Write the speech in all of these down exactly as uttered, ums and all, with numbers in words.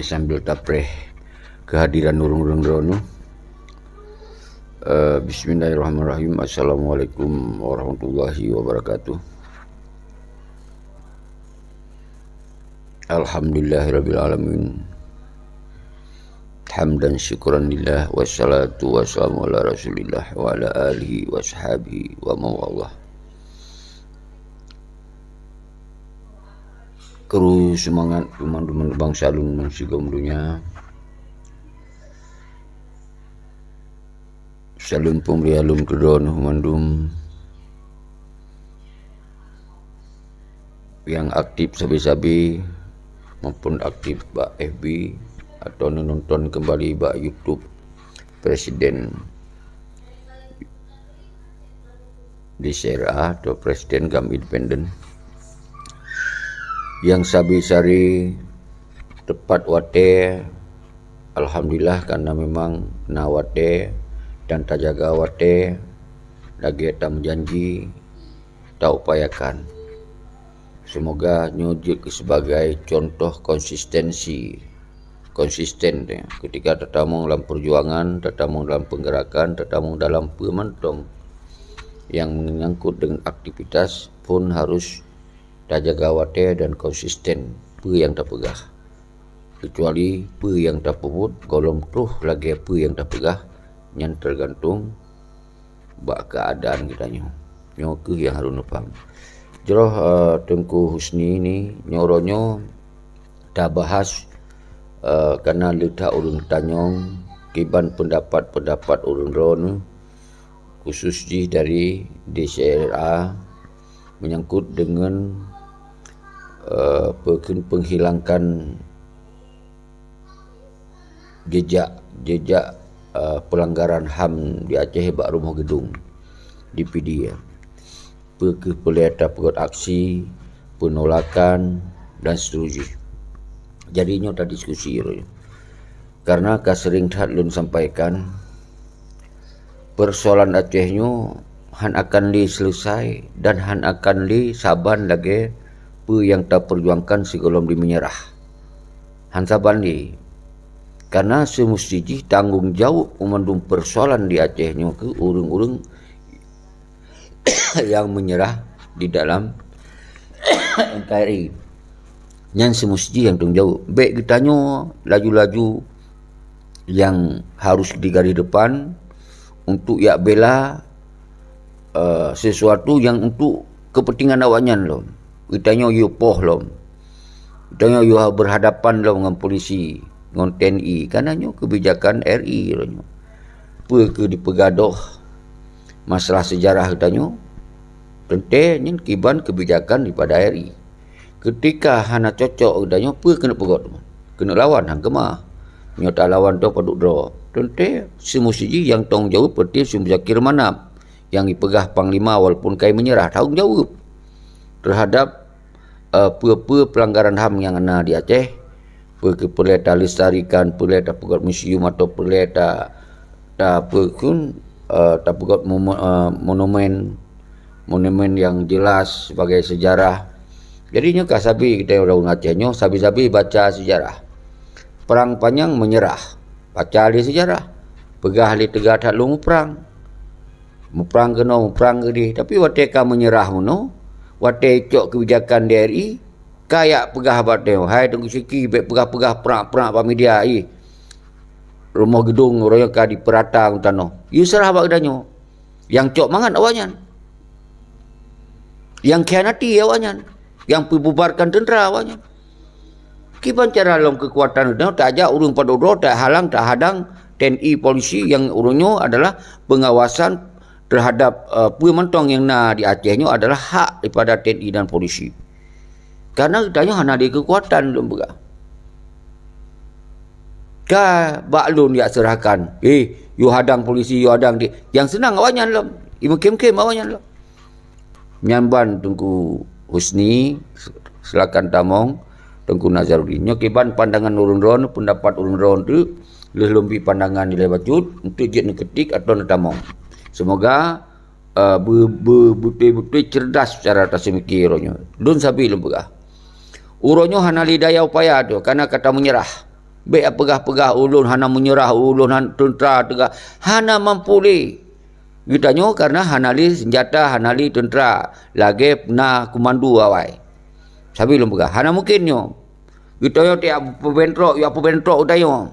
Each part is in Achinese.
Sambil tapreh kehadiran ureuëng-ureuëng droeneuh. Eh, bismillahirrahmanirrahim. Assalamualaikum warahmatullahi wabarakatuh. Alhamdulillahirabbil alamin. Hamdan syukran lillah, wassalatu wassalamu ala Rasulillah wa ala alihi wa sahbihi wa mawalah. Kru seumangat keu mandum bansa lôn bansigom donya. Saleuem peumulia lôn keudroe neuh mandum nyang aktif sabe-sabe maupun aktif bak F B atau neunonton keumbali bak YouTube Presiden D C R A atau Presiden GAM Independen. Nyang sabe-sabe teupat watée, alhamdulillah, karena memang na watée dan tajaga watée lagée tameujanji taupayakan. Seumoga nyoe jeuet keu sebagai contoh konsistensi. Konsisten, ya. Ketika tatamong lam perjuangan, tatamong lam penggerakan, tatamong dalam peue mantong nyang menyangkut dengan aktivitas pun harus tajaga watée dan konsisten peue nyang tapeugah. Kecuali peue nyang tapeubuet gohlom troh lagée peue nyang tapeugah, nyan tergantung bak keuadaan geutanyoe. Nyoe kheueh nyang harôh neupaham. Jroh, eh, Teungku Husni ni, nyoe uroe nyoe tabahas, eh, kana leutak ureuëng tanyong kiban peundapat-peundapat ureuëng droeneuh, khusus jih dari D C R A, menyangkut dengan, eh, peukheun penghilangkan jejak, jejak, eh, pelanggaran HAM di Aceh bak Rumoh Geudong, di Pidie. Peue kheueh peulée tapeugét aksi, penolakan, dan seterusnya. Jadi nyoe tadiskusi lom. Karena ka sering that lôn sampaikan, persoalan Aceh nyoe han akan lé selesai dan han akan lé saban lagée peue nyang taperjuangkan sigohlom di meunyeurah. Han saban lé. Karena seumusti jih tanggong jaweueb mandum persoalan di Aceh nyoe kheueh ureuëng-ureuëng nyang meunyeurah di dalam N K R I. Nyan seumusti jih nyang tanggong jaweueb. Bék geutanyoe laju-laju nyang harus di garis depan untuk jak bela, eh, sesuatu nyang untuk kepentingan awaknyan lom. Geutanyoe yue poh lom. Geutanyoe yue berhadapan lom ngon polisi, ngon T N I. Karena nyoe kebijakan R I lom nyoe. Peue kheueh dipeugah doh masalah sejarah geutanyoe? Teuntée nyan kiban kebijakan daripada R I. Keutika hana cocok geutanyoe, peue keuneuk peugét? Keuneuk lawan han keumah. Nyoe talawan toh padub droe. Teuntée seumusti jih nyang tanggong jaweueb peuti si Muzakir Manaf nyang jipeugah panglima walaupun kai meunyeurah, tanggong jaweueb terhadap, eh, peue-peue pelanggaran HAM nyang na di Aceh. Peue kheueh peulée talestarikan, peulée tapeugét museum atau peulée ta, ta peue kheueh, eh, tapeugét momen, eh, monumen, monumen nyang jelas sebagai sejarah. Jadi nyoe ka sabe geutanyoe ureuëng Aceh nyoe sabe-sabe baca sejarah. Prang Panyang meunyeurah, baca lé sejarah. Peugah lé teuga that lôn muprang. Muprang keunoe, muprang keudeh. Tapi watée ka meunyeurah meunoe, watée cok kebijakan di R I, ka jak peugah bak tanyoe, "Hai Teungku Syiki, bék peugah-peugah prak-prak bak media ih. Rumoh Geudong uroe nyoe ka dipeurata ngon tanoh." Yue seurah bak geutanyoe. Nyang cok mangat awaknyan. Nyang khianati awaknyan. Nyang peububarkan teuntra awaknyan. Kiban cara lom keukuatan geutanyoe tajak ureuëng padub droe, tahalang, tahadang T N I polisi nyang ureuëng nyoe adalah pengawasan terhadap, eh, peue mantong nyang na di Aceh nyoe adalah hak daripada T N I dan polisi. Karena geutanyoe hana di keukuatan lôn peugah. Ka bak lôn jak seurahkan, "Eh, yue hadang polisi, yue hadang di." Nyang seunang awaknyan lom. Imeukhém-khém awaknyan lom. Nyan ban Teungku Husni, silakan tamong Teungku Nazarudin. Nyoe kiban pandangan ureuëng droe, peundapat ureuëng droe teuk, lheueh lôn bi pandangan ilée bacut, untuk jeuet neuketik atau neutamong. Seumoga, eh, be-, be-, beutôi-beutôi cerdas cara taseumiké uroe nyoe. Lôn sabe lôn peugah. Uroe nyoe hana lé daya upaya tu, karena ka tameunyeurah. Bék peugah-peugah ulôn hana meunyeurah, ulôn han-, teuntra teuga-, hana mampu lé. Geutanyoe kareuna hana lé seunjata, hana lé teuntra, lagée na kumandu awai. Sabe lôn peugah, hana mungken nyoe. Geutanyoe tiep peubentrok, jak peubentrok geutanyoe.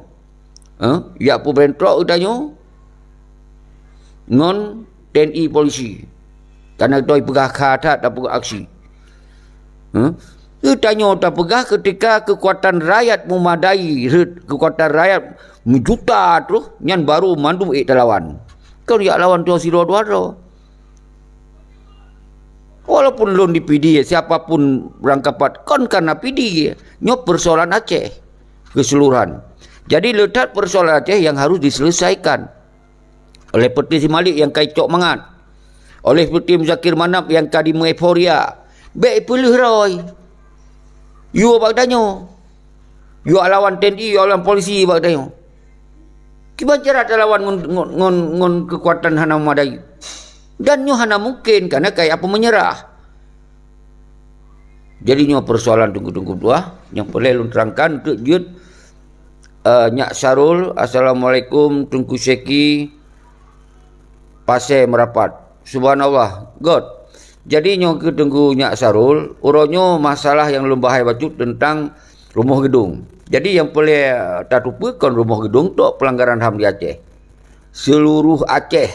Heh? Jak peubentrok geutanyoe ngon T N I polisi. Kareuna geutanyoe peugah kha that tapeugah aksi. Heh? Geutanyoe tapeugah keutika keukuatan rakyat meumadai, rhot keukuatan rakyat meujuta troh, nyan barô mandum ék talawan. Kon jak lawan droe sidroe dua droe. Walaupun lôn di P D, siapa pun rangkapat, kon kareuna P D, nyoe persoalan Aceh keseluruhan. Jadi, le that persoalan Aceh yang harus diselesaikan oleh Peureté Si Malik nyang ka icok mangat, oleh Peureté Muzakir Manaf nyang ka dimeueuforia. Bék peuleueh rhoi. Yue bak tanyoe. Yue lawan T N I, yue lawan polisi bak tanyoe. Kiban cara talawan ngon, ngon, ngon, ngon keukuatan hana memadai. Dan nyoe hana mungken, kareuna kaya peumeunyeurah. Jadi nyoe persoalan teungku-teungku tuah, nyang peureulée lôn terangkan untuk jeuet, eh, Nyak Syarul. Assalamualaikum, Teungku Syeki. Pasé meurapat. Subhanallah. Göt. Jadi nyoe keu Teungku Nyak Syarul, uroe nyoe masalah nyang lôn bahai bacut teuntang rumoh geudong. Jadi nyang peureulée tateupeue kon rumoh geudong tok peulanggaran HAM di Aceh. Seuluruh Aceh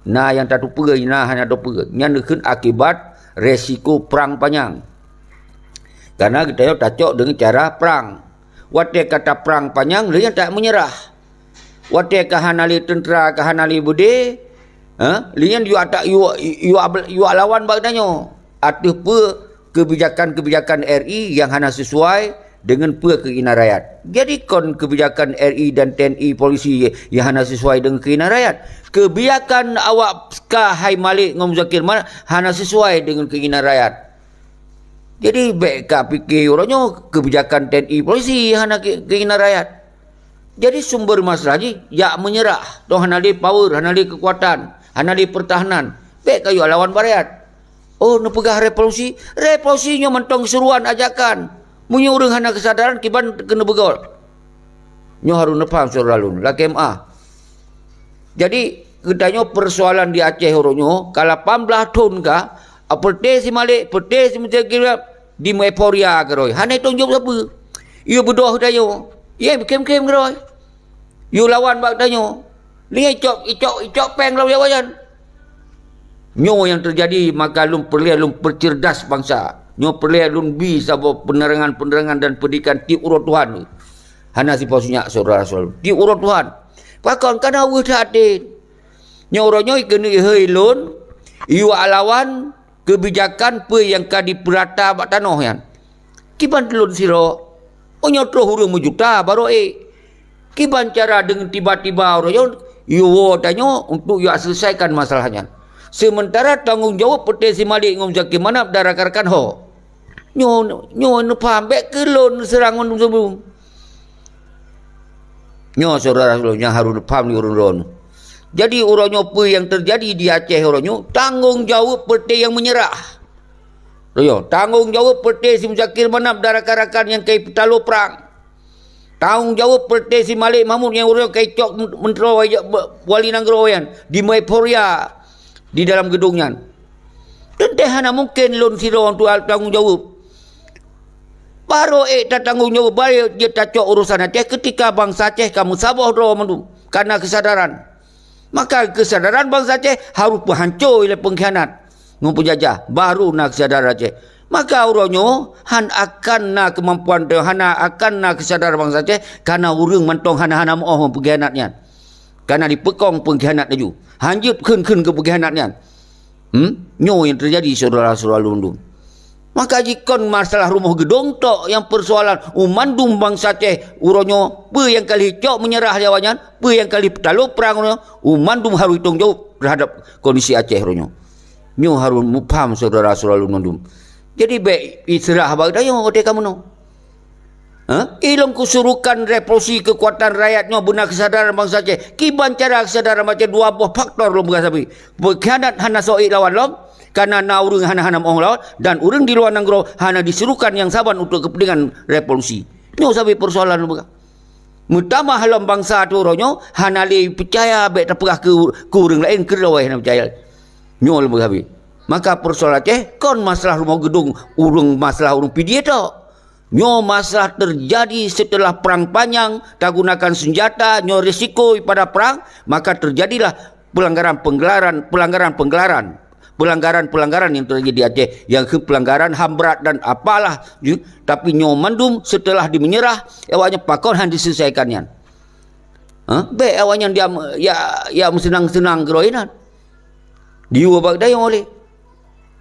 na nyang tateupeue, na hana tateupeue. Nyan neukheun akibat resiko prang panyang. Kareuna geutanyoe tacok deungon cara prang. Watée ka taprang panyang, lheueh nyan tameunyeurah. Watée ka hana lé teuntra, ka hana lé beudé, ha, lheueh nyan yue ata-, yue, yue, yue lawan bak tanyoe. Ateueh peue keubijakan-keubijakan R I nyang hana sisuai deungon peue keuinginan rakyat. Jadi kon keubijakan R I dan T N I polisi nyang hana sisuai deungon keuinginan rakyat. Keubijakan awak SKA hai Malik ngon Muzakir Manaf hana sisuai deungon keuinginan rakyat. Jadi, bék ka pike uroe nyoe keubijakan T N I polisi hana ke-, keuinginan rakyat. Jadi, sumber masalah jih jak meunyeurah, toh hana lé power, hana lé keukuatan, hana lé peurtahanan. Bék kayue lawan bak rakyat. Oh, neupeugah revolusi? Revolusi nyoe mantong seuruan ajakan. Meunyoe ureuëng hana keusadaran, kiban keuneuk beugol. Nyoe harôh neupaham syedara lôn, lakée meuáh. Jadi, geutanyoe peusoalan di Aceh uroe nyoe, ka lapan blaih thon ka, Peureté Si Malik, Peureté Si Malik dimeueuforia keudroe. Hana itong jaweueb sapeue. Yue beudôh tanyoe. Yue khém-khém keudroe. Yue lawan bak tanyoe. Lheueh nyan icok, icok, icok péng lom awaknyan. Nyoe nyang teujadi, maka lôn peureulée lôn peuceurdas bansa. Nyoe peureulée lôn bi saboh peunerangan-peunerangan dan peudikan tiep uroe Tuhan. Hana sipasui nyak syedara-syedara. Tiep uroe Tuhan. Pakon kana weueh that até. Nyoe uroe nyoe keuneuk ihôi lôn, iwak lawan keubijakan peue nyang ka dipeurata bak tanoh nyan. Kiban lôn sidroe, meunyoe troh ureuëng meujuta barô ék. Kiban cara deungon tiba-tiba uroe nyoe, iwoe tanyoe untuk iwak seuleusaikan masalah nyan. Seumeuntara tanggong jaweueb Peureté Si Malik ngon Muzakir Manaf dan rakan-rakan ho. Nyoe, nyoe neupaham, bék keu lôn neuseurang ngon seubeung. Nyoe syedara-syedara nyang harôh neupaham lé ureuëng droeneuh. Jadi, uroe nyoe peue nyang teujadi di Aceh uroe nyoe, tanggong jaweueb Peureté nyang meunyeurah. Uroe nyoe, tanggong jaweueb Peureté Si Muzakir Manaf dan rakan-rakan nyang ka ipeutaloe prang. Tanggong jaweueb Peureté Si Malik Mahmud nyang uroe nyoe ka icok men-, meuntroe wa-, wali nanggroe nyan, dimeueuforia di dalam geudong nyan. Teuntée hana mungken lôn sidroe untuk tanggong jaweueb. Barô ék tatanggong jaweueb, barô jeuet tacok urosan Aceh keutika bansa Aceh ka meusaboh droe mandum, ka na keusadaran. Maka keusadaran bansa Aceh harôh peuhanco lé peungkhianat ngon peujajah, barô na keusadaran Aceh. Maka uroe nyoe han akan na keumampuan teu-, hana akan na keusadaran bansa Aceh, kareuna ureuëng mantong hana-hana meuoh ngon peungkhianat nyan. Kareuna dipeukong peungkhianat laju. Han jeuet kheun-kheun keu peungkhianat nyan. Hmm? Nyoe nyang teujadi syedara-syedara lôn dum. Maka jikon masalah rumoh geudong tok nyang peusoalan u mandum bansa Aceh uroe nyoe, peue nyang ka lheueh cok meunyeurah lé awaknyan, peue nyang ka lheueh peutaloe prang uroe nyoe, u mandum harôh itong jaweueb teuhadab kondisi Aceh uroe nyoe. Nyoe harôh mupham syedara-syedara lôn mandum. Jadi bék iseurah bak geutanyoe watée ka meunoe. Ha? Ilôn kusurukan revolusi keukuatan rakyat nyoe beuna keusadaran bansa Aceh. Kiban cara keusadaran bansa Aceh, dua boh faktor lôn peugah sabe. Peukhianat hana soe ék lawan lom, kareuna na ureuëng hana-hana meuoh lawan, dan ureuëng di luwa nanggroe hana disurukan nyang saban untuk keupeuntengan revolusi. Nyoe sabe peusoalan lôn peugah. Meutamah lom bansa teuh uroe nyoe hana lé peucaya, bék tapeugah keu, keu ureuëng laén, keudroe hana peucaya. Nyoe lom habéh. Maka peusoalan Aceh kon masalah rumoh geudong ureuëng, masalah ureuëng Pidie tok. Nyoe masalah teujadi seuteulah prang panyang, tagunakan seunjata, nyoe risiko pada prang, maka teujadilah peulanggaran-peulanggaran, peulanggaran-peulanggaran, peulanggaran-peulanggaran nyang teujadi di Aceh, nyang keuh peulanggaran HAM brat dan apalah, tapi nyoe mandum seuteulah dimeunyeurah, awaknyan pakon han diseulesaikan nyan. Ha? Bék awaknyan dia, ya, ya meuseunang-seunang keudroe nyan. Diyue bak dayong oleh.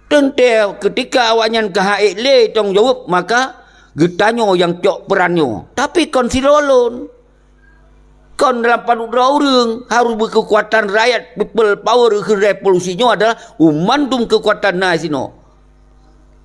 Teuntée keutika awaknyan ka han ék lé tanggung jaweueb, maka geutanyoe nyang cok peuran nyoe. Tapi kon sidroe lôn. Kon dalam padub droe ureuëng, harôh beukeukuatan rakyat, people power keu revolusi nyoe adalah u mandum keukuatan na sinoe.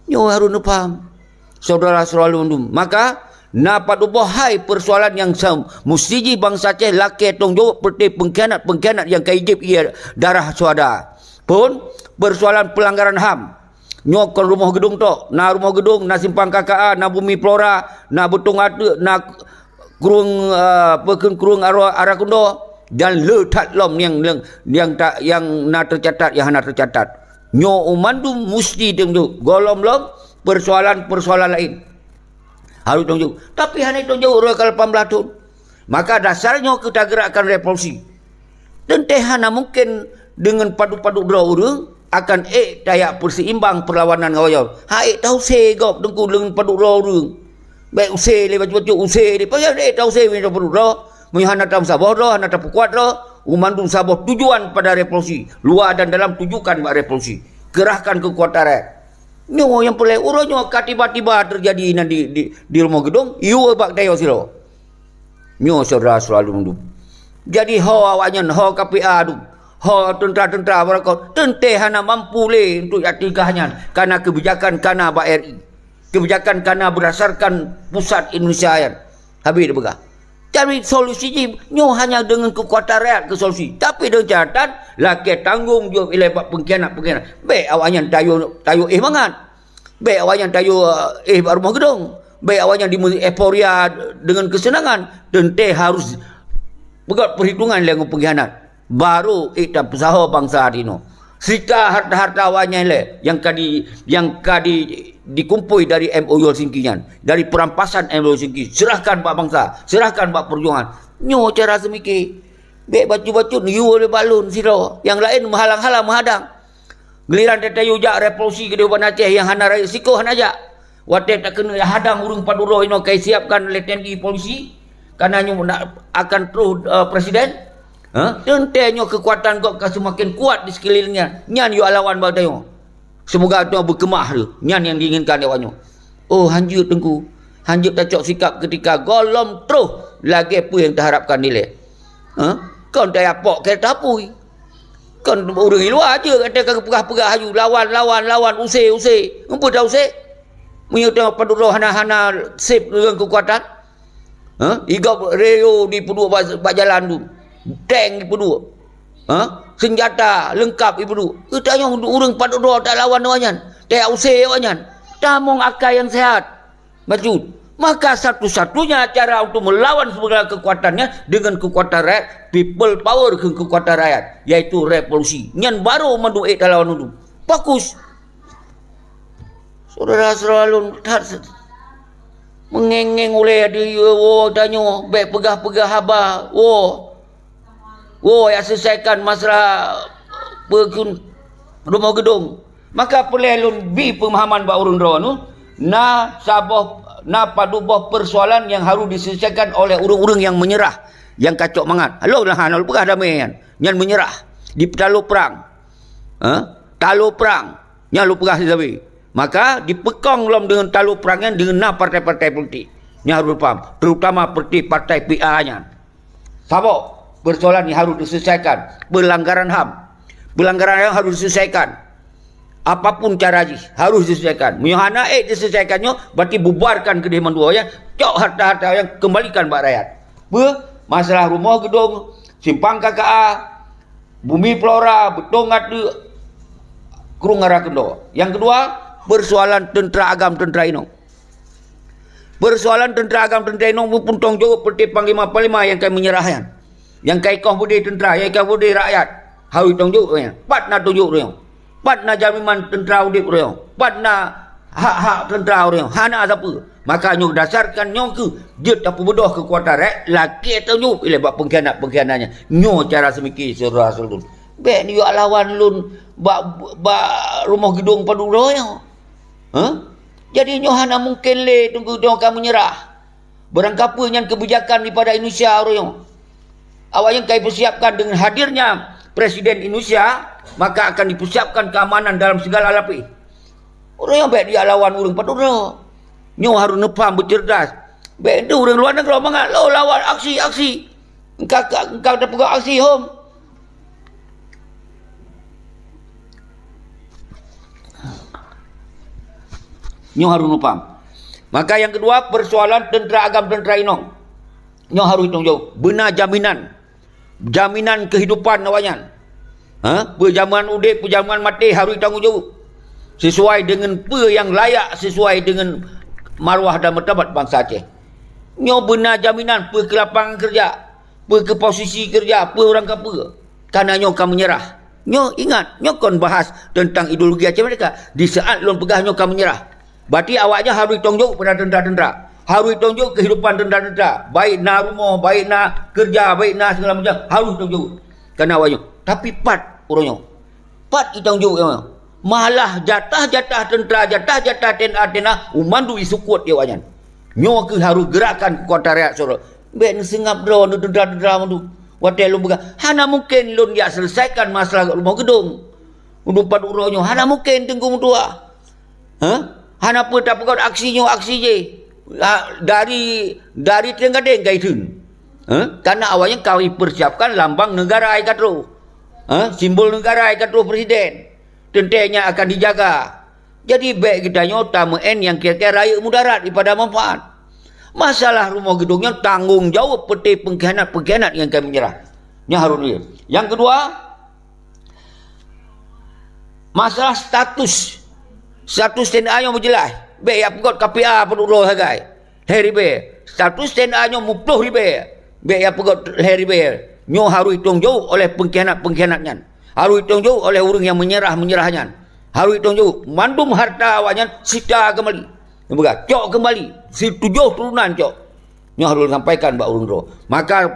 Nyoe harôh neupaham, syedara-syedara lôn mandum. Maka, na padub boh hai peusoalan nyang sa-, musti jih bansa Aceh lakée tanggung jaweueb peureuté peungkhianat-peungkhianat nyang ka jiéb ie darah syuhada. Phon, peusoalan peulanggaran HAM. Nyoe kon rumoh geudong tok, na rumoh geudong, na simpang K K A, na bumi Flora, na beutong ateueh, na krueng, eh, peue kheun krueng Ara-, Arakundo, dan le that lom nyang, nyang, nyang ta-, nyang na teucatat, nyang hana teucatat. Nyoe u mandum musti tanggung jaweueb. Gohlom lom peusoalan-peusoalan laén harôh tanggung jaweueb. Tapi hana tanggung jaweueb uroe ka lapan blaih thon. Maka dasar nyoe keu tageurakkan revolusi. Teuntée hana mungken deungon padub-padub droe ureuëng akan ék tajak peuseimbang peurlawanan ngon awaknyoe. Han ék tausé gob teungku deungon padub droe ureuëng. Bék usé lé bacut-bacut, usé lé. Payah ék tausé meunyoe padub droe. Meunyoe hana tameusaboh droe, hana tapeukuat droe, u mandum saboh tujuan pada revolusi. Luwa dan dalam tujukan bak revolusi. Kerahkan keukuatan rakyat. Nyoe nyang peureulée uroe nyoe ka tiba-tiba teujadi nan di, di, di rumoh geudong, yue bak dayong sidroe. Nyoe syedara-syedara lôn mandum. Jadi ho awaknyan, ho K P A dum, ho teuntra-teuntra beurangkat, teuntée hana mampu lé untuk jak tingkah nyan, kana keubijakan kana bak R I. Keubijakan kana beurdasarkan pusat Indonesia nyan. Habéh teupeugah. Tapi solusi jih nyoe hanya deungon keukuatan rakyat keu solusi. Tapi deungon catatan, lakée tanggong jaweueb ilée bak peungkhianat-peungkhianat. Bék awaknyan tayue, tayue éh mangat. Bék awaknyan tayue éh bak rumoh geudong. Bék awaknyan dimeu-, euforia deungon keuseunangan. Teuntée harôh peugét peuhitungan lé ngon peungkhianat. Barô ék tapeusaho bansa tinoe. Sita harta-harta awaknyan lé nyang ka di, nyang ka di, dikumpôi dari M O U Helsinki nyan, dari peurampasan M O U Helsinki, serahkan bak bansa, serahkan bak peujuangan. Nyoe cara seumike. Bék bacut-bacut yue lé bak lôn sidroe, nyang laén meuhalang-halang meuhadang. Giliran teuh tayue jak revolusi keudeh ban Aceh nyang hana rayeuk sikoh hana jak. Watée takeuneuk hadang ureuëng padub droe inoe ka jisiapkan lé T N I polisi, kana nyoe na-, akan troh, eh, presiden. Ha? Teuntée nyoe keukuatan gob ka seumaken kuat di sikeulileng nyan. Nyan yue lawan bak tanyoe. Seumoga tanyoe beukeumah lé. Nyan nyang diinginkan lé awaknyoe. Oh, hanjeuet teungku. Hanjeuet tacok sikab keutika gohlom troh lagée peue nyang taharapkan dilée. Ha? Kon tayapok keu tapui. Kon ureuëng di luwa aja gata ka geupeugah-peugah aju, lawan, lawan, lawan, use, use. Meunyoe padub droe hana, hana sép deungon keukuatan. Ha? Igob reo dipeuduek bak, bak jalan tu. Tank dipeuduek. Ha? Seunjata leungkap dipeuduek. Geutanyoe ureuëng padub droe talawan awaknyan. Tayak use awaknyan. Tamong akai nyang sehat. Bacut. Maka satu-satunya cara untuk melawan segala kekuatannya dengan kekuatan rakyat, people power keu kekuatan rakyat, yaitu revolusi. Nyan baru mandum ék talawan undum. Fokus. Syedara-syedara lôn that se-, meungéng-ngéng ulée di, woe tanyoe, bék peugah-peugah haba, woe. Woe, ya seulesaikan masalah peue kheun rumoh geudong. Maka peureulée lôn bi peumahaman bak ureuëng droe nyoe, na saboh, na padub boh peusoalan nyang harôh diseulesaikan oleh ureuëng-ureuëng nyang meunyeurah, nyang kacok mangat. Halo lah hana lôn peugah damé nyan, nyan meunyeurah, dipeutalo prang. Ha? Talo prang, nyan lôn peugah sisabe. Maka dipeukong lom deungon talo prang nyan deungon na partai-partai politik. Nyan harôh paham, terutama partai, partai P A nyan. Saboh peusoalan nyang harôh diseulesaikan, peulanggaran HAM. Peulanggaran HAM harôh diseulesaikan. Apapun cara jih, harôh diseulesaikan. Meunyoe hana ék diseulesaikan nyoe, berarti bubarkan keudeh mandua nyan, cok harta-harta nyan kembalikan bak rakyat. Peue? Masalah rumoh geudong, simpang K K A, bumi Flora, beutong ateueh, krueng Arakundo. Nyang keudua, peusoalan teuntra agam, teuntra inong. Peusoalan teuntra agam teuntra inong muphom tanggung jaweueb peureute panglima-panglima nyang ka meunyeurah nyan. Nyang ka ikoh beudé teuntra, nyang ikoh beudé rakyat. Harôh tanggung jaweueb nyan. Pat na tanggung jaweueb ureuëng nyoe? Pat na jaminan teuntra udeb ureuëng nyoe? Pat na hak-hak teuntra ureuëng nyoe? Hana sapeue. Maka nyoe dasarkan nyoe keuh jeuet tapeubeudôh keukuatan rakyat, lakée tanggung jaweueb ilée bak peungkhianat-peungkhianat nyan. Nyoe cara seumike syedara-syedara lôn. Bék neujak lawan lôn bak, bak rumoh geudong padub droe nyoe. Hah? Jadi nyoe hana mungken lé teungku nyoe ka meunyeurah. Barangkapeue nyan keubijakan daripada Indonesia uroe nyoe. Awaknyan ka jipeusiapkan dengan hadirnya Presiden Indonesia, maka akan dipersiapkan keamanan dalam segala lapis. Uroe nyoe bék neujak lawan ureuëng padub droe. Nyoe harôh neupaham beuceurdas. Bék teuh ureuëng luwa nanggroe mangat lo lawan aksi-aksi. Engka, engka tapeugah aksi hom. Nyoe harôh neupaham. Maka nyang keudua, peusoalan teuntra agam teuntra inong. Nyoe harôh tanggung jaweueb. Beuna jaminan. Jaminan keuhidupan awaknyan. Ha? Peujaminan udeb, peujaminan maté harôh tanggung jaweueb. Sesuai deungon peue nyang layak, sesuai deungon marwah dan martabat bansa Aceh. Nyoe beuna jaminan peue keu lapangan keureuja, peue keu posisi keureuja, peue ureuëng ka peue. Kana nyoe ka meunyeurah. Nyoe ingat, nyoe kon bahas teuntang ideologi Aceh Merdeka. Di saat lôn peugah nyoe ka meunyeurah. Berarti awaknyan harôh tanggung jaweueb pada teuntra-teuntra. Harôh tanggung jaweueb keuhidupan teuntra-teuntra. Baik na rumoh, baik na keureuja, baik na segala macam, harôh tanggung jaweueb. Kana awaknyan. Tapi pat uroe nyoe? Pat itanggung jaweueb nyoe? Malah jatah-jatah teuntra, jatah-jatah T N A, T N A, u mandum jisukot di awaknyan. Nyoe keuh harôh geurakan keukuatan rakyat sidroe. Bék neuseungab droe, neuteuntra-teuntra mandum. Watée lôn peugah, hana mungken lôn jak seuleusaikan masalah rumoh geudong. Uroe pat uroe nyoe, hana mungken teungku meutuah. Hah? Hana peue tapeugét aksi nyoe aksi jih. Ha, dari, dari trieng gadeng ka itheun. Hah? Karena awaknyan ka ipersiapkan lambang negara nyang ka troh. Hah? Simbol negara nyang ka troh presiden. Teuntée nyan akan dijaga. Jadi bék geutanyoe tameu'en nyang kira-kira rayeuk mudarat daripada manfaat. Masalah rumoh geudong nyan tanggong jaweueb peuté peungkhianat-peungkhianat nyang ka meunyeurah. Nyan harôh lé. Nyang keudua, masalah status. Status T N A nyoe meujeulaih. Bék jak peugét K P A padub droe sagai. Lhée ribée. Status T N A nyoe muploh ribée. Bék jak peugét lhée ribée. Nyoe harôh itanggung jaweueb oleh peungkhianat-peungkhianat nyan. Harôh itanggung jaweueb oleh ureuëng nyang meunyeurah-meunyeurah nyan. Harôh itanggung jaweueb. Mandum harta awaknyan sita keumbali. Nyang peugah, cok keumbali. Situjoh turonan cok. Nyoe harôh sampaikan bak ureuëng droe. Maka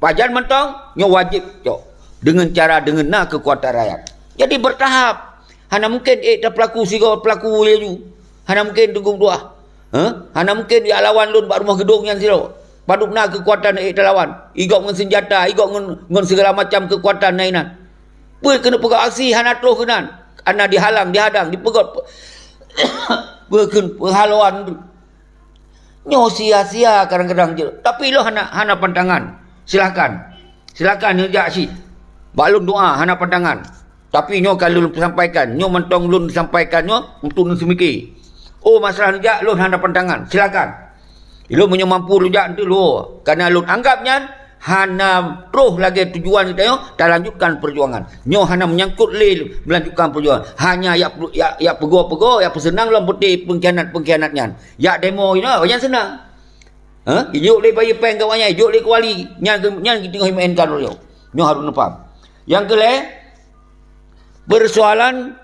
pajan mantong, nyoe wajéb cok. Deungon cara, deungon na keukuatan rakyat. Jadi bertahap. Hana mungken ék tapeulaku sigoe peulaku laju. Hana mungken teungku meutuah. Hah? Hana mungken jak lawan lôn bak rumoh geudong nyan sidroe. Padub na keukuatan ék talawan. Igob ngon seunjata, igob ngon, ngon segala macam keukuatan na inan. Peue keuneuk peugah aksi hana troh keunan. Hana dihalang, dihadang, dipeugét. Peue kheun peuhaloan. Nyoe sia-sia kadang-kadang jeuet. Tapi lôn hana, hana pantangan. Silakan. Silakan neujak cit. Bak lôn doa hana pantangan. Tapi nyoe ka lôn sampaikan. Nyoe mantong lôn sampaikan nyoe untuk lôn seumike. Oh, masalah neujak lôn hana pantangan. Silakan. Lôn meunyoe mampu lôn jak enteuk lôn. Karena lôn anggap nyan hana troh lagée tujuan geutanyoe talanjutkan peujuangan. Nyoe hana meunyangkot lé meulanjutkan peujuangan. Hanya jak, jak, jak peugoe-peugoe, jak peuseunang lom peuté peungkhianat-peungkhianat nyan. Jak demo inoe, awaknyan seunang. Ha? Ijok lé bayeue péng keu awaknyan, ijok lé keuwali. Nyan, nyan geuteungoh imainkan uroe nyoe. Nyoe harôh neupaham. Nyang keulhée, persoalan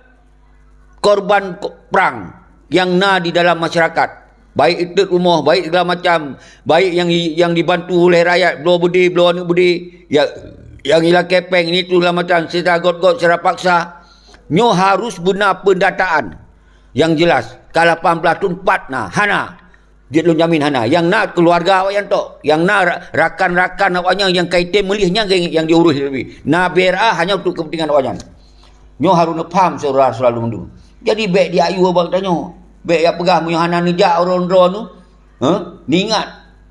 korban ko-, prang nyang na di dalam masyarakat. Baik eunteuk rumoh, baik segala macam, baik nyang i-, nyang dibantu oleh rakyat, bloe beudé, bloe aneuëk beudé, ya, nyang ilakée péng ini tu segala macam, secara got-got, secara paksa. Nyoe harôh beuna peundataan nyang jeulaih. Ka lapan blaih thon pat na, hana. Jeuet lôn jamin hana. Nyang na keuluwarga awaknyan tok. Nyang na ra-, rakan-rakan awaknyan nyang ka item meulih nyan nyang, nyang jiurôh leubeh. Na B R A hanya untuk kepentingan awaknyan. Nyoe harôh neupaham syedara-syedara lôn mandum. Jadi bék diayue bak tanyoe. Bék jak peugah meunyoe hana neujak uroe droeneuh, heh, niingat,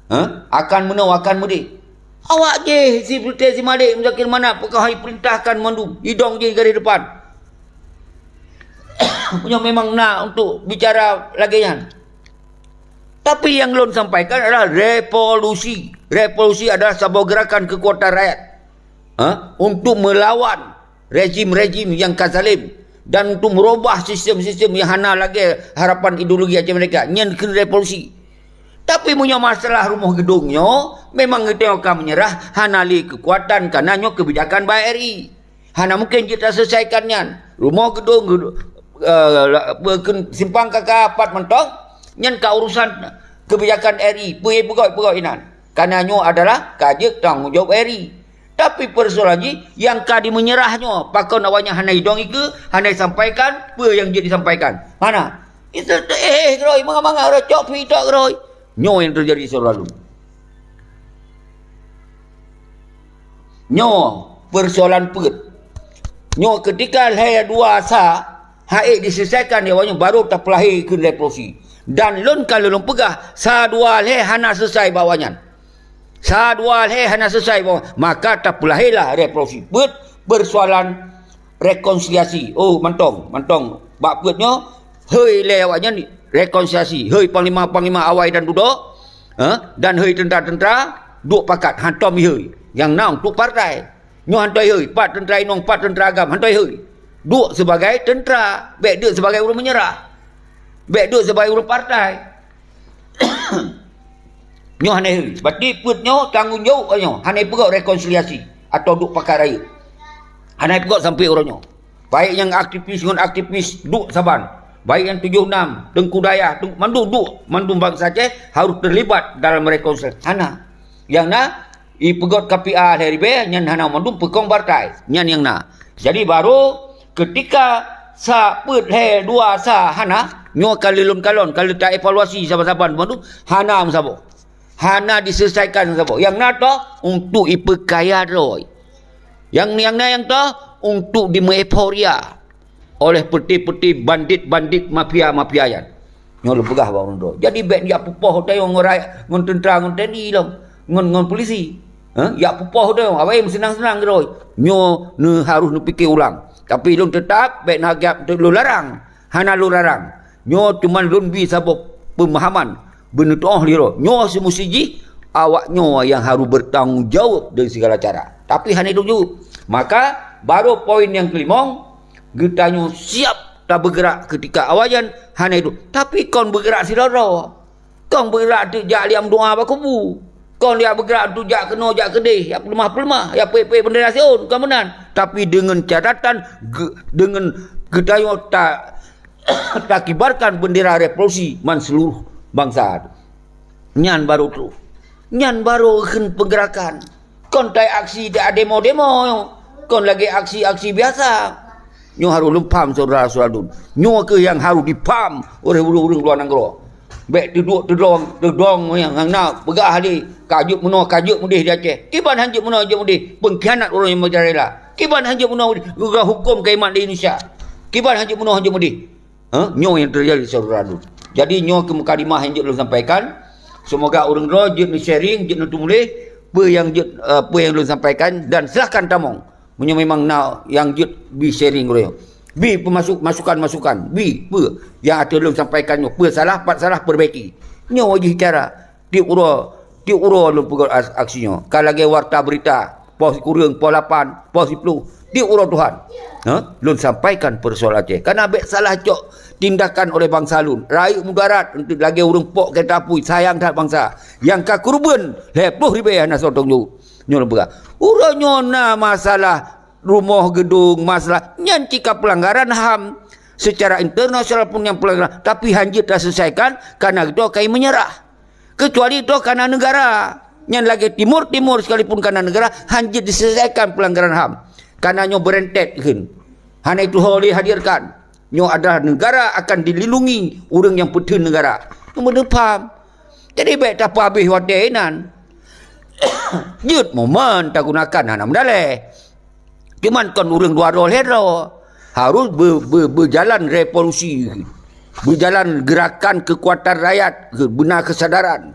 heh, akan meunoe, akan meudeh. Awak jih si Peureuteh si Madek Muzakir Manaf peue ka ipeurintahkan mandum, idong jih garéh depan. Meunyoe memang na untuk bicara lagée nyan. Tapi nyang lôn sampaikan adalah revolusi. Revolusi adalah saboh gerakan keukuatan rakyat, ha, untuk meulawan rejim-rejim nyang ka zalim dan untuk meurubah sistem-sistem nyang hana lagée harapan ideologi Aceh Merdeka. Nyan keuh revolusi. Tapi meunyoe masalah rumoh geudong nyoe, memang geutanyoe ka meunyeurah, hana lé keukuatan, kareuna nyoe keubijakan bak R I. Hana mungken jeuet taseulesaikan nyan. Rumoh geudong, geudong, eh, la-, pe-, keu-, simpang K K pat mantong, nyan ka urusan keubijakan R I, peue peugot-peugot inan. Kareuna nyoe adalah ka jeuet tanggong jaweueb R I. Tapi peusoalan jih, nyang ka jimeunyeurah nyoe, pakon awaknyan hana jidong ikeue, hana jisampaikan, peue nyang jeuet jisampaikan? Hana. Itu, eh, eh, keurôi, mangat-mangat keurôi, cok pi tok keurôi. Nyoe nyang teujadi selalu. Nyoe peusoalan peuet. Nyoe keutika lhèe dua sa, han ék diseulesaikan lé awaknyan, baru tapeulahé kheun revolusi. Dan lôn ka lôn peugah, sa dua lhèe hana seulesai bak awaknyan. Sa dua lhèe hana seulesai bak awaknyan, maka tapeulahé lah revolusi. Peuet, peusoalan rekonsiliasi. Oh, mantong, mantong. Bak peuet nyoe, hôi lé awaknyan rekonsiliasi. Hôi panglima-panglima awai dan dudoe, eh, dan hôi teuntra-teuntra, duek pakat, hantom ihôi. Nyang na untuk partai. Nyoe hantom ihôi, pat teuntra inong, pat teuntra agam, hantom ihôi. Duek sibagai teuntra, bèk duek sibagai ureueng meunyeurah. Bèk duek sibagai ureueng partai. Nyoe hana ihôi. Berarti peuet nyoe tanggong jaweueb nyoe. Hana ipeugöt rekonsiliasi atau duek pakat rayeuk. Hana ipeugöt sampoe uroe nyoe. Baik nyang aktivis ngon aktivis duek saban. Baik nyang tujoh nam, Teungku Dayah, Teungku, mandum duek, mandum bansa Aceh harus terlibat dalam rekonsiliasi. Hana. Nyang na, ipeugöt K P A lhèe ribèe, nyan hana mandum peukong partai. Nyan nyang na. Jadi, baru keutika sa peuet lhèe dua sa hana, nyoe ka lheueh lôn kalon, ka lheueh taevaluasi saban-saban mandum, hana meusaboh. Hana diseulesaikan meusaboh. Nyang na toh untuk ipeukaya droe. Nyang, nyang na nyang toh untuk dimeueuforia oleh peuté-peuté bandit-bandit mafia-mafia nyan. Nyoe lôn peugah bak ureueng droe. Jadi bèk jak peupoh tayong ngon rakyat, ngon teuntra, ngon T N I lom, ngon, ngon polisi. Ha? Jak peupoh tayong, awai meuseunang-seunang keudroe. Nyoe neu-, harôh neupike ulang. Tapi lôn teutap bèk na gap lôn larang. Hana lôn larang. Nyoe teuma lôn bi saboh peumahaman. Beuneutoh liro. Nyoe seumusi jih awak nyoe nyang harôh beutanggung jaweueb deungon sigala cara. Tapi hana jaweueb. Maka, baru poin nyang keulimong, geutanyoe siap tabeugeurak keutika awai nyan hana iduek. Tapi kon beugeurak sidroe-droe. Kon beugeurak teuk jak liam doa bak kubu. Kon jak beugeurak teuk jak keunoe jak keudeh, jak peuleumah-peuleumah, jak peuék-peuék beundera Sion, kon meunan. Tapi deungon catatan, ge-, deungon geutanyoe ta-, takibarkan beundera revolusi man seuluruh bansa. Nyan baru troh. Nyan baru kheun peugerakan. Kon tai aksi, tai demo-demo nyoe. Kon lagèe aksi-aksi biasa. Nyoe harôh lôn pham, syedara-syedara lôn. Nyoe kheueh nyang harôh dipham oleh ureueng-ureueng luwa nanggroe. Bèk teuduek teudong, teudong nyang na peugah lé, ka jeuet meunoe, ka jeuet meudeh di Aceh. Kiban han jeuet meunoe, jeuet meudeh, peungkhianat ureueng nyang meujarela. Kiban han jeuet meunoe, peugah hukôm keu iman di Indonesia. Kiban han jeuet meunoe, han jeuet meudeh. Ha? Nyoe nyang teujadi, syedara lôn. Jadi, nyoe keuh mukadimah nyang jeuet lôn sampaikan. Seumoga ureueng droe jeuet neu-sharing, jeuet neuteumuléh peue nyang jeuet, eh, peue nyang lôn sampaikan dan silahkan tamong. Meunyoe memang na nyang jeuet bi sharing uroe nyoe. Bi peumasuk-, masukan-masukan, bi peue nyang ateueh lôn sampaikan nyoe, peue salah, pat salah, perbaiki. Nyoe jih cara. Tiep uroe, tiep uroe lôn peugöt as-, aksi nyoe. Ka lagèe warta beurita, poh sikureueng, poh lapan, poh siploh, tiep uroe Tuhan. Ha? Lôn sampaikan peusoalan Aceh. Kareuna bèk salah cok tindakan oleh bansa lôn. Rayeuk mudarat lagèe ureueng pok keureta apui, sayang that bansa. Nyang ka keureubeuen lhèe ploh ribèe hana soe tanggung jaweueb. Nyoe lôn peugah. Uroe nyoe na masalah rumoh geudong, masalah nyan cit ka peulanggaran ham. Secara internasional pun nyan peulanggaran, tapi han jeuet taseulesaikan kareuna geutanyoe ka meunyeurah. Keucuali toh kana neugara. Nyan lagèe Timur-Timur sekalipun kana neugara, han jeuet diseulesaikan peulanggaran ham. Kana nyoe beureuntèt kheun. Hana tuho lé hadirkan. Nyoe adalah neugara akan dilindungi ureueng nyang peutheun neugara. Nyoe beuneupham. Jadi bèk tapeuhabéh watèe inan. Jeuet momen tagunakan hana meudalèh. Cuman kon ureueng dua droe lhèe droe. Harus be-, be-, beujalan revolusi. Beujalan gerakan keukuatan rakyat, beuna keusadaran.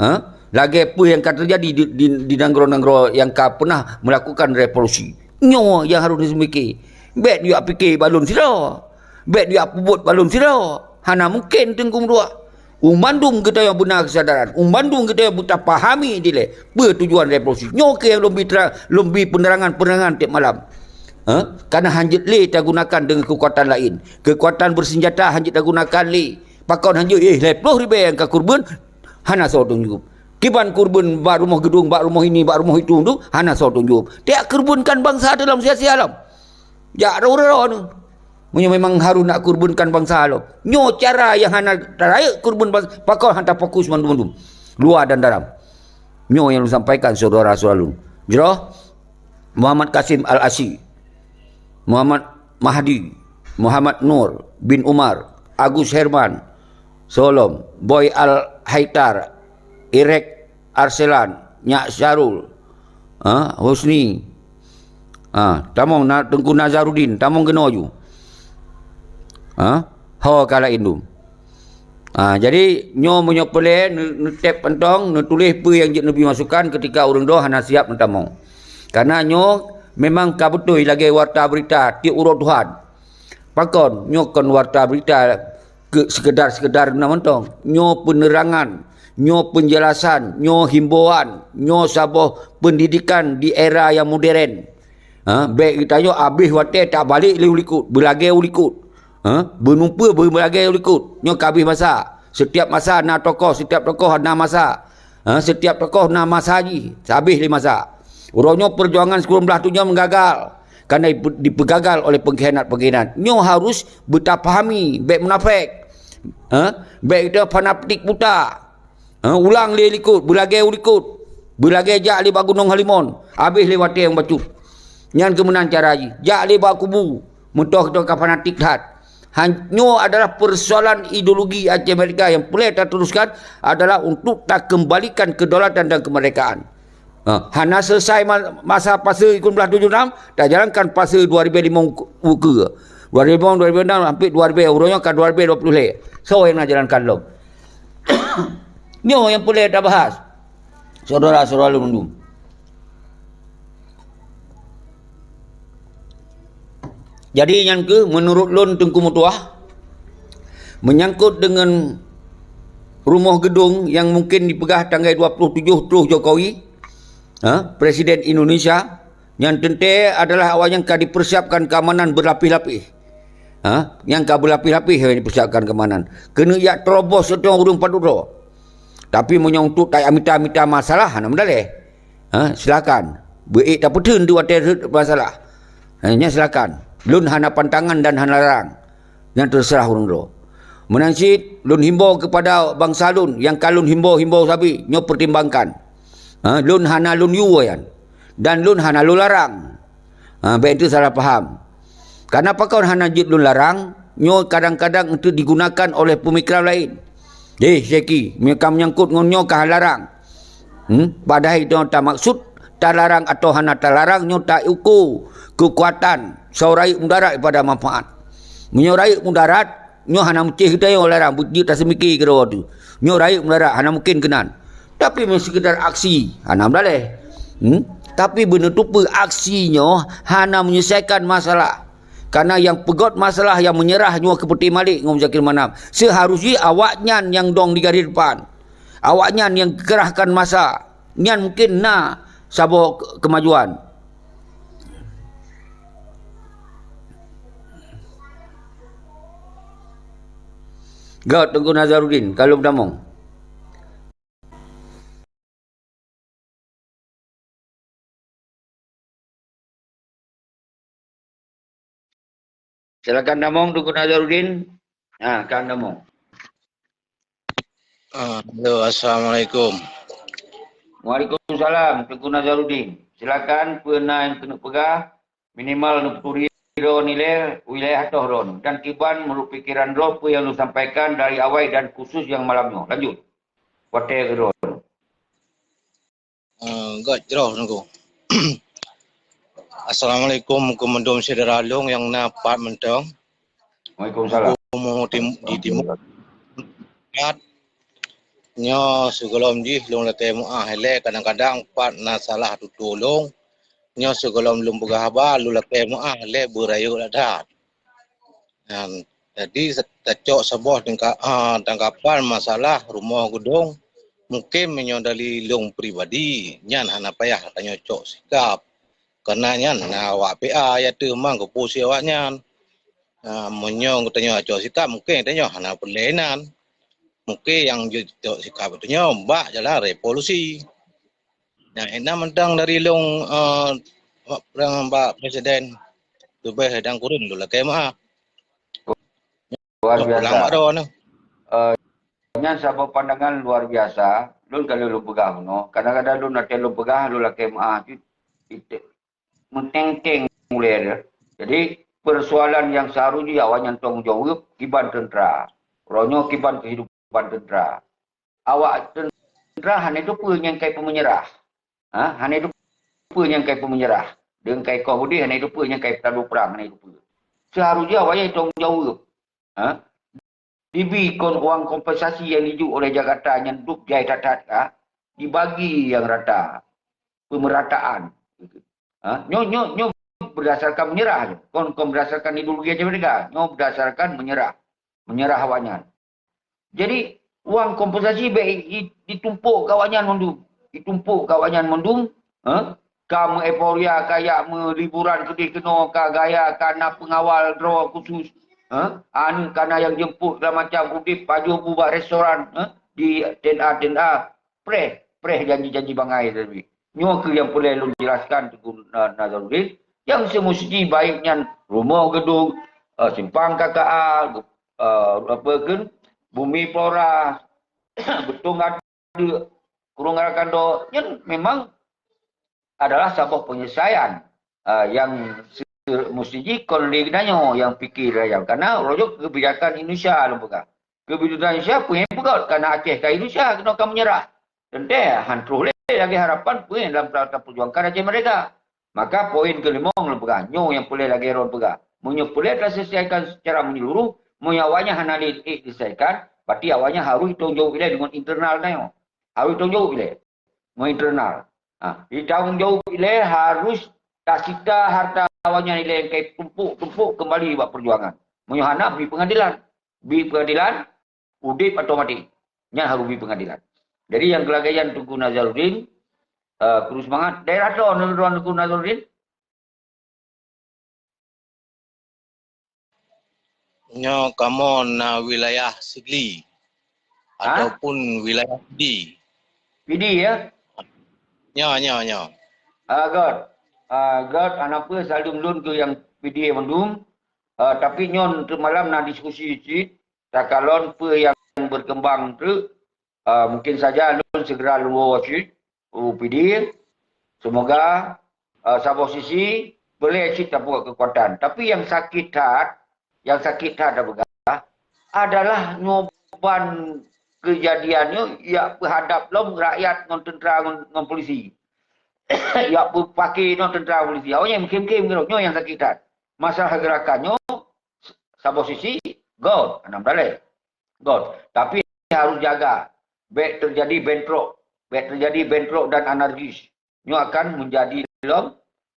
Ha? Lagèe peue nyang ka teujadi di, di, di nanggroe-nanggroe nyang ka peunah meulakukan revolusi. Nyoe nyang harôh neuseumiké. Bèk neujak piké bak lôn sidroe. Bèk neujak peubuet bak lôn sidroe. Hana mungken teungku meuduek. Ureueng mandum geutanyoe beuna keusadaran, ureueng mandum geutanyoe beutapahami dilèe peue tujuan revolusi. Nyoe keuh nyang lôn bi tra-, lôn bi peunerangan-peunerangan tiep malam. Ha? Kareuna han jeuet lé tagunakan deungon keukuatan laén. Keukuatan beusenjata han jeuet tagunakan lé. Pakon han jeuet, eh, lhèe ploh ribèe nyang ka keureubeuen, Hana soe tanggung jaweueb. Kiban kurban bak rumoh geudong, bak rumoh ini, bak rumoh itu tu, hana soe tanggung jaweueb. Tajak kurbankan bansa dalam sia-sia lom. Jak rho-rho ni. Meunyoe memang harus nak kurbankan bansa lom. Nyoe cara nyang hana tarayeuk kurban bansa, pakon hana tafokus mandum-mandum. Luwa dan dalam. Nyoe nyang lôn sampaikan syedara-syedara lôn. Jroh Muhammad Kasim Al-Asyi, Muhammad Mahdi, Muhammad Nur bin Umar, Agus Herman, Solom, Boy Al-Haitar, Irek Arselan, Nyak Syarul, ha, Husni, ha, tamong na, Teungku Nazarudin, tamong keunoe ju. Ha, ho ka laén dum. Ha, jadi, nyoe meunyoe peureulée neu-, neutép pantong, neutuléh peue nyang jeuet neubi masukan keutika ureuëng droe hana siab neutamong. Karena nyoe memang ka beutôi lagée warta beurita tieb uroe Tuhan. Pakon, nyoe kon warta beurita keu seukeudar-seukeudar na mantong. Nyoe peuneurangan, nyoe peunjelasan, nyoe himbauan, nyoe saboh peundidikan di era nyang modern. Ha, bék geutanyoe abéh watée tabalek lé u likot, beulagée u likot. Ha, beunumpeue beulagée u likot. Nyoe ka abéh masa. Setiap masa na tokoh, setiap tokoh na masa. Ha, setiap tokoh na masa jih, habéh lé masa. Uroe nyoe peujuangan sikureueng blaih tujoh meugagal, karena dipe-, dipeugagal oleh pengkhianat-pengkhianat. Nyoe harus beutapahami, bék munafék. Ha, bék geutanyoe fanatik buta. Ha, ulang lé likot, beulagée u likot. Beulagée jak lé bak Gunong Halimon, habéh lé watée nyang bacut. Nyan keuh meunan cara jih. Jak lé bak kubu, meutoh geutanyoe ka fanatik that. Han-, nyoe adalah persoalan ideologi Aceh Merdeka yang perlu tateruskan adalah untuk takeumbalikan kedaulatan dan kemerdekaan. Ha, hana selesai ma-, masa fase sikureueng blaih tujoh nam, tajalankan fase dua ribu lima ukeue. Dua ribu lima, dua ribu enam, hampir dua ribu, uroe nyoe ka dua ribu dua puluh lhée. Soe nyang na jalankan lom? Nyoe nyang peureulée tabahas. Syedara-syedara lôn mandum. Jadi, nyan keuh meunurot lôn Teungku Meutuah, meunyangkot deungon rumoh geudong nyang mungken dipeugah tanggai dua puluh tujoh troh Jokowi, ha, Presiden Indonesia, nyan teuntée adalah awaknyan ka dipersiapkan keamanan beulapéh-lapéh. Ha, nyang ka beulapéh-lapéh nyang dipersiapkan keamanan. Keuneuk jak terobos seutôt ureuëng padub droe. Tapi meunyoe untuk tajak mita-mita masalah, hana meudaleh. Ha, silakan. Beuék tapeutheun di watée rhot masalah. Ha, nyan silakan. Lôn hana pantangan dan hana larang. Nyan teuseurah ureuëng droe. Meunan cit, lôn himbau keupada bansa lôn nyang ka lôn himbau-himbau sabe, nyoe peutimbangan. Ha, lôn hana lôn yue nyan. Dan lôn hana lôn larang. Ha, bék teusalah paham. Karena pakon hana jeuet lôn larang, nyoe kadang-kadang untuk digunakan oleh pemikiran lain. Deh, Syeki, meunyoe ka meunyangkot ngon nyoe ka larang. Hmm? Padahai nyoe tamaksud talarang atau hana talarang nyoe tauko keukuatan, soe rayeuk mudarat daripada manfaat. Meunyoe rayeuk mudarat, nyoe hana meucéh geutanyoe larang, beujeuet taseumiki keudroe teuh. Nyoe rayeuk mudarat, hana mungken keunan. Tapi meunyoe sekedar aksi, hana meudaleh. Hmm? Tapi beuneutupeue aksi nyoe hana menyelesaikan masalah. Karena nyang peugöt masalah nyang meunyeurah nyoe keu Peuté Malik ngon Muzakir Manaf. Seuharus jih awaknyan nyang dong di garis depan. Awaknyan nyang kerahkan masa. Nyan mungken na saboh ke-, kemajuan. Göt Teungku Nazarudin, ka lôn tamong. Silakan tamong, Teungku Nazarudin. Ha, kan tamong. Ah, halo, assalamualaikum. Waalaikumsalam, Teungku Nazarudin. Silakan, peue na nyang keuneuk peugah, minimal neuturi droe nilai wilayah toh droe, dan kiban meunurot pikeran droe peue nyang lôn sampaikan dari awai dan khusus nyang malam nyoe. Lanjut. Watée keu droe. Eh, göt jroh Teungku. Assalamualaikum keu mandum syedara lôn nyang na pat mantong. Waalaikumsalam. Teungku Muhu Tim-, di Timur. Nyoe sigohlom jih lôn lakée meuáh ilée, kadang-kadang pat na salah tutoe lôn. Nyoe sigohlom lôn peugah haba, lôn lakée meuáh ilée beurayeuk that. Nyan, jadi, tacok saboh tingka-, ah, tanggapan masalah rumoh geudong, mungken meunyoe dari lôn pribadi, nyan hana payah tanyoe cok sikap. Karena nyan na awak P A ya teuma geupusi awaknyan. Ah, meunyoe geutanyoe cok sikap, mungken tanyoe hana peureulée inan. Mungkin nyang jeuet sikap geutanyoe bak jalan revolusi. Nyang inan mantong dari lôn, eh, bak Presiden leubeh dan kureueng lôn lakée meu'ah. Luar biasa. Eh, nyan saboh pandangan luar biasa. Lôn ka lheueh lôn peugah bunoe. Kadang-kadang lôn até lôn peugah, lôn lakée meu'ah cit. Meutengkeng ulée dia. Jadi, persoalan yang seharusnya awaknyan tanggung jawab kiban teuntera. Uroe nyoe kiban kehidupan teuntera. Awak teuntera hana teupeue nyang kai peumenyerah. Ha? Hana teupeue nyang kai peumenyerah. Deungon kai koh udeh hana teupeue nyang kai peutadu prang, hana teupeue. Seharusnya awaknyan tanggung jawab. Ha? Dibi kon uang kompensasi yang dijok oleh Jakarta nyan dub jai that-that ka, dibagi yang rata. Pemerataan. Ha? Nyoe, nyoe, nyoe berdasarkan menyerah. Kon, kon berdasarkan ideologi aja mereka. Nyoe berdasarkan menyerah. Menyerah awaknyan. Jadi, uang kompensasi baik i-, i-, ditumpuk ke awaknyan mandum. Ditumpuk ke awaknyan mandum. Ha? Ka meueuforia, ka jak meuliburan keudeh keunoe, ka gaya, ka na pengawal droe khusus. Ha? Aneuk ka na nyang jemput, segala macam udeb pajoh bu bak restoran, ha? Di tenda-tenda. Preh, preh janji-janji bangai tadi. Nyoe keuh nyang peureulée lôn jelaskan Teungku Na-, Nazarudin. Nyang seumusti baik nyan rumoh geudong, eh, simpang K K A, eh, apa kheun, bumi Flora, beutong adeuk, kurung rakan do, nyan memang adalah saboh penyelesaian, ah, nyang se-, musti jih kon lé geutanyoe nyang pike lagée nyan. Karena uroe nyoe kebijakan Indonesia lôn peugah. Kebijakan Indonesia peue nyang peugét, karena Aceh ka Indonesia keunoe ka menyerah. Teuntée han troh lé lagée harapan peue nyang dalam perjuangkan Aceh Merdeka. Maka poin keulimong lôn peugah, nyoe nyang peureulée lagée droen peugah. Meunyoe peureulée taselesaikan secara menyeluruh, meunyoe awaknyan hana lé ék diselesaikan, berarti awaknyan harôh tanggung jaweueb ilée deungon internal tanyoe. Harôh tanggung jaweueb ilée. Ngon internal. Ha, ditanggung jaweueb ilée harôh tasita hareuta awaknyan ilée nyang kai tumpôk-tumpôk keumbali bak peujuangan. Meunyoe hana, bri peungadilan. Bri peungadilan, udeb atau maté. Nyan harôh bri peungadilan. Jadi nyang keulagée nyan Teungku Nazarudin, eh, kru seumangat. Daerah droe, droe Teungku Nazarudin? Nyoe kamoe na wilayah Sigli Ha? ataupun wilayah Pidie. Pidie, ya? Nyoe, nyoe, nyoe. Ah, göt. Ah, göt, hana peue, saleuem lôn keu nyang Pidie mandum. Ah, tapi nyoe teuk malam na diskusi cit, takalon peue nyang berkembang treuk. Ah, mungkin saja lôn segera luwa cit u Pidie. Semoga, ah, saboh sisi boleh cit tapuat kekuatan. Tapi nyang sakét that, nyang sakét that tapeugah adalah nyoe ban keujadian nyoe jak peuhadap lom rakyat ngon teuntera ngon, ngon polisi. Jak peupake ngon teuntera polisi. Awaknyan meukhém-khém keudroe, nyoe nyang sakét that. Masalah geurakan nyoe, saboh sisi, göt, hana meudaléh. Göt. Tapi harôh jaga. Bék teujadi bentrok. Bék teujadi bentrok dan anarkis. Nyoe akan meujadi lom,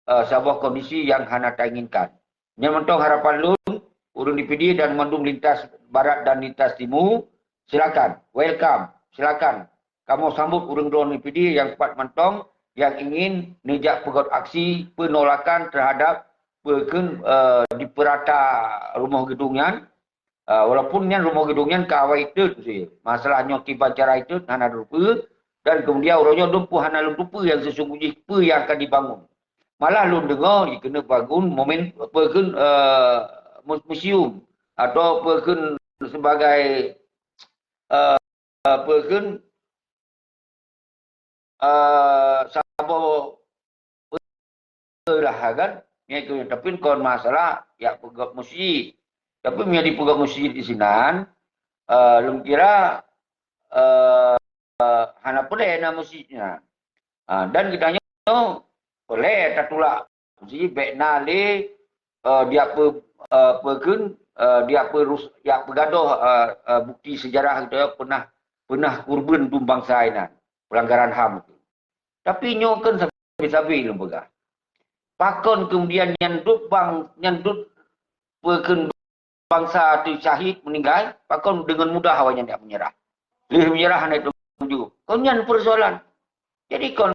eh, saboh kondisi nyang hana tainginkan. Nyan mantong harapan lôn, ureuëng di Pidie dan mandum lintas barat dan lintas timu, silakan, welcome, silakan. Kamoe sambot ureuëng droeneuh Pidie nyang pat mantong nyang ingin neujak peugöt aksi penolakan terhadap peue kheun, eh, dipeurata rumoh geudong nyan. Ah, walaupun nyan rumoh geudong nyan ka awai teut, masalah nyoe kiban cara teut hana teupeue, dan kemudian uroe nyoe lôn pun hana lôn teupeue nyang sesungguhnya peue nyang akan dibangun. Malah lôn deungoe jikeuneuk bangun momen, peue kheun, eh, mu-, museum atau peue kheun sebagai, eh, peue kheun, eh, saboh lah kan, nyan keuh, tapi kon masalah jak peugöt meuseujid. Tapi meunyo dipeugöt meuseujid di sinan, eh, lôn kira, eh, hana peureulée na meuseujid nyan. Ah, dan geutanyoe peureulée tatulak meuseujid bék na lé, eh, diak peu-, eh, peue kheun, eh, diak peurus-, diak peugadôh, eh, eh, bukti sejarah geutanyoe peunah, peunah kurban dum bansa inan, pelanggaran HAM itu. Tapi nyoe kan sabe-sabe lôn peugah. Pakon kemudian nyan dot bang-, nyan dot peue kheun bansa teuh syahid meuninggai, pakon deungon mudah awaknyan jak meunyeurah. Lheueh meunyeurah hana teuju. Kon nyan peusoalan. Jadi kon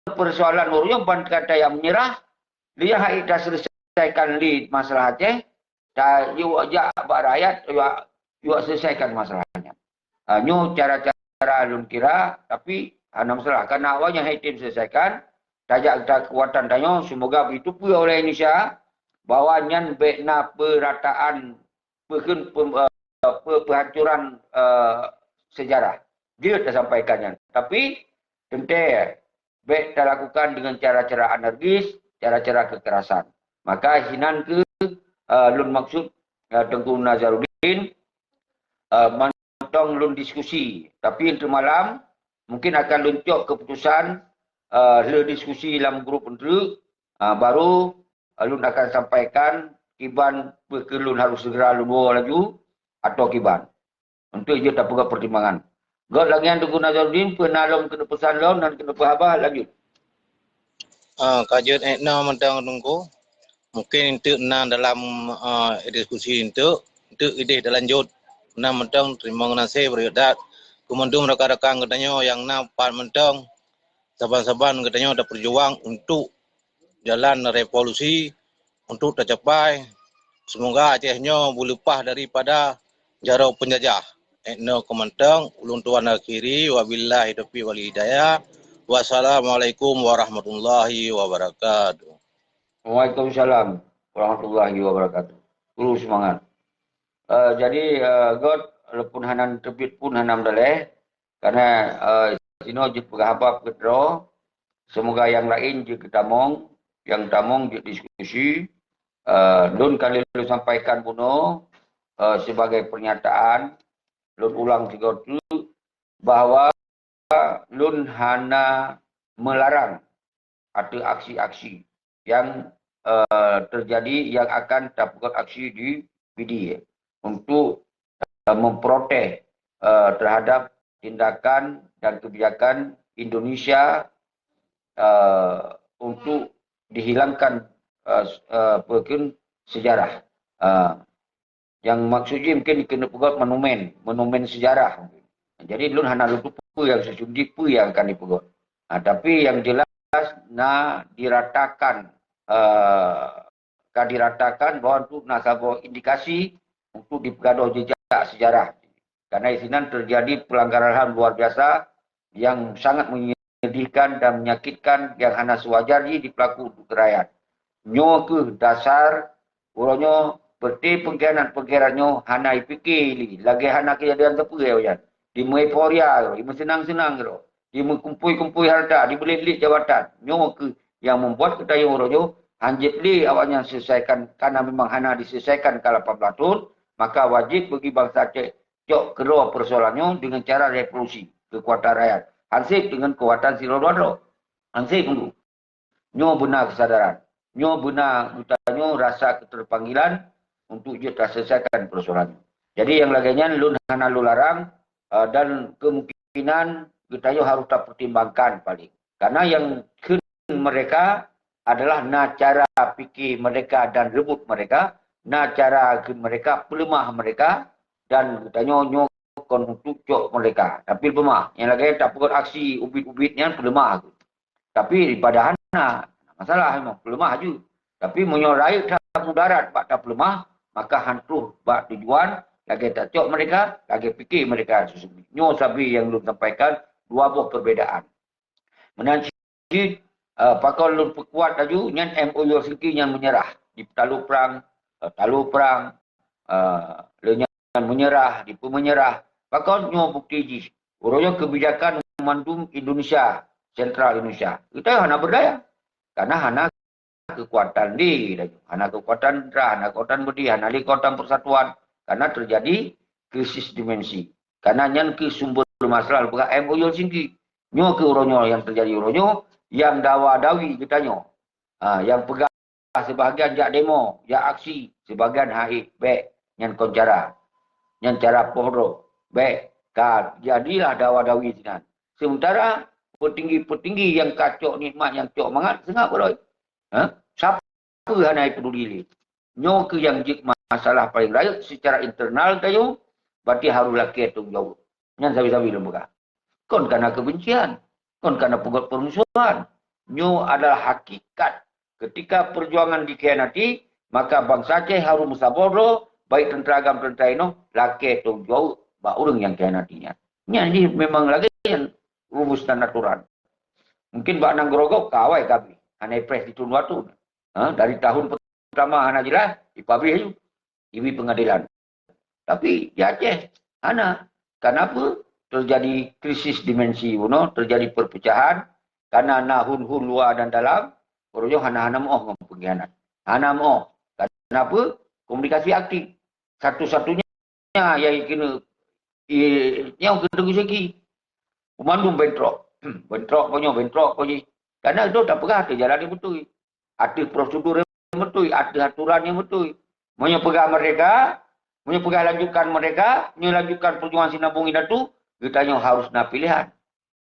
peusoalan ureuëng ban kata nyang meunyeurah, lheueh hai taseuleusaikan lé masalah Aceh, ta-, yue jak bak rakyat, yue, yue seuleusaikan masalah nyan. Ha, nyoe cara-cara lôn kira, tapi hana masalah. Karena awaknyan hai tem selesaikan, tajak kekuatan tanyoe, semoga diteupeu oleh Indonesia bahwa nyan bèk na perataan, peukeun, pem-, eh, pe-, penghancuran, eh, sejarah. Jeuet tasampaikan nyan. Tapi, teuntèe bèk talakukan dengan cara-cara anarkis, cara-cara kekerasan. Maka sinan keuh, eh, lôn maksud, eh, Teungku Nazaruddin, eh, mantong lôn diskusi. Tapi eunteuk malam, mungkin akan lôn cok keputusan, eh, lheueh diskusi lam grup eunteuk, eh, baru, eh, lôn akan sampaikan kiban peu keuh lôn harus segera lôn woe laju atau kiban. Untuk jeuet tapeugah pertimbangan. Göt lagèe nyan Teungku Nazaruddin, peue na lom keuneuk peusan lom dan keuneuk peuhaba, lanjut. Ah, ka jeuet, eh, na mantong Teungku. Mungkin eunteuk na dalam, ah, diskusi eunteuk, eunteuk idéh talanjut. Na mantong, teurimong geunaséh, beureukat keu mandum rakan-rakan geutanyoe nyang na pat mantong. Saban-saban geutanyoe tapeujuang untuk jalan revolusi untuk tacapai. Semoga Aceh nyoe beuleupah daripada jaroe peunjajah. Ék nyoe keuh mantong, ulôn tuan akhiri, wabillahi taufiq wal hidayah. Wassalamualaikum warahmatullahi wabarakatuh. Waalaikumsalam warahmatullahi wabarakatuh. Guru semangat. Eh, jadi, eh, göt, walaupun hana teubiet pun hana meudaleh, karena, eh, sinoe jeuet peugah haba peugah droe, semoga nyang laén jeuet geutamong, nyang tamong jeuet diskusi. Eh, lôn ka lheueh lôn sampaikan bunoe, eh, sebagai pernyataan, lôn ulang sigoe teuk bahwa lôn hana melarang atau aksi-aksi yang, eh, terjadi yang akan tapeugöt aksi di Pidie untuk, eh, memprotes, eh, terhadap tindakan dan kebijakan Indonesia, eh, untuk dihilangkan, eh, s-, eh, apa ke, sejarah. Eh, yang maksud jih mungkin keuneuk peugöt monumen, monumen sejarah. Jadi lôn hana lôn teupeue nyang seujudi peue nyang akan dipeugöt. Ha, tapi yang jelas na diratakan, eh, ka diratakan bahwa untuk na saboh indikasi untuk dipeugah jejak sejarah. Karena di sinan terjadi pelanggaran HAM luar biasa yang sangat menyedihkan dan menyakitkan yang hana sewajar jih dipelaku untuk rakyat. Nyoe keuh dasar uroe nyoe, peureuté pengkhianat-pengkhianat nyoe hana jipike lé, lagèe hana keujadian sapeue nyan. Jimeueuforia, jimeuseunang-seunang, jimeukumpôi-kumpôi hareuta, jibeulet-let jabatan. Nyoe keuh nyang membuat geutanyoe uroe nyoe hanjeuet lé awaknyan selesaikan, karena memang hana diselesaikan ka lapan belas thon, maka wajéb bagi bansa Aceh cok keudroe persoalan nyoe dengan cara revolusi kekuatan rakyat. Hansip dengan kekuatan sidroe dua droe. Hansip dulu. Nyoe beuna kesadaran. Nyoe beuna geutanyoe rasa keterpanggilan untuk jeuet taselesaikan persoalan nyoe. Jadi nyang lagèe nyan lôn hana lôn larang, eh, dan kemungkinan geutanyoe harus tapertimbangkan paling. Karena nyang kheun mereka adalah na cara pike mereka dan rebut mereka, na cara kheun mereka peuleumah mereka, dan geutanyoe nyoe kon untuk cok mereka. Tapi peuleumah, nyang lagèe tapeugöt aksi ubit-ubit nyan peuleumah. Tapi padahai hana masalah memang peuleumah aju. Tapi meunyoe rayeuk that mudarat bak tapeuleumah, maka han troh bak tujuan lagèe tacok mereka, lagèe pike mereka seusubi. Nyoe sabe nyang lôn sampaikan dua boh perbedaan. Meunan cit, eh, pakon lôn peukuat laju, nyan M O U Helsinki nyan meunyeurah. Di taloe prang, eh, taloe prang, eh, lheueh nyan meunyeurah, dipeumeunyerah. Pakon nyoe bukti jih. Uroe nyoe kebijakan mandum Indonesia, sentral Indonesia. Geutanyoe hana beurdaya. Karena hana kekuatan di, hana kekuatan dra, hana kekuatan beudi, hana lé kekuatan persatuan. Karena terjadi krisis dimensi. Karena nyan keuh sumber masalah peugah M O U Helsinki. Nyoe keuh uroe nyoe nyang terjadi uroe nyoe, nyang dawa-dawi geutanyoe. Ha, nyang peugah sebahagian jak demo, jak aksi, sebahagian hai, bèk, nyan kon cara. Nyan cara poh droe. Bèk, ka jadilah dawa-dawi sinan. Sementara petinggi-petinggi nyang ka cok nikmat, nyang cok mangat, seungab beurôi. Ha? Sapeue hana jipeduli lé? Nyoe keuh nyang jeuet masalah paleng rayeuk secara internal tanyoe, berarti harôh lakèe tanggung jaweueb. Nyan sabe-sabe lôn peugah. Kon kana keubencian, kon kana peugöt peurmusohan. Nyoe adalah hakikat. Ketika perjuangan dikhianati, maka bansa Aceh harôh meusaboh droe, baik teuntara agam teuntara inoe, lakèe tanggung jaweueb. ureuëng nyang khianati nyan. Nyan jih memang lagée nyan rumus dan aturan. Mungkin bak nanggroe gob ka awai ka abéh, hana preh di thon watée. Ha, dari tahun pertama hana jelas, ipabéh aju, ibi pengadilan. Tapi di Aceh hana. Kenapa? Terjadi krisis dimensi bunoe, terjadi perpecahan, karena na hun-hun luwa dan dalam, ureuëng hana-hana meuoh ngon pengkhianat. Hana meuoh. Kenapa? Komunikasi aktif. Satu-satunya nyang kena, eh, nyang kena seki. Pemandum bentrok. Bentrok ko nyoe, bentrok ko jih. Karena itu tak peugah ateueh jalan yang betul. Ateueh prosedur yang betul, ateueh aturan yang betul. Meunyoe peugah merdeka, meunyoe peugah lanjutkan merdeka, meunyoe lanjutkan perjuangan sinabung indatu, geutanyoe harus na pilihan.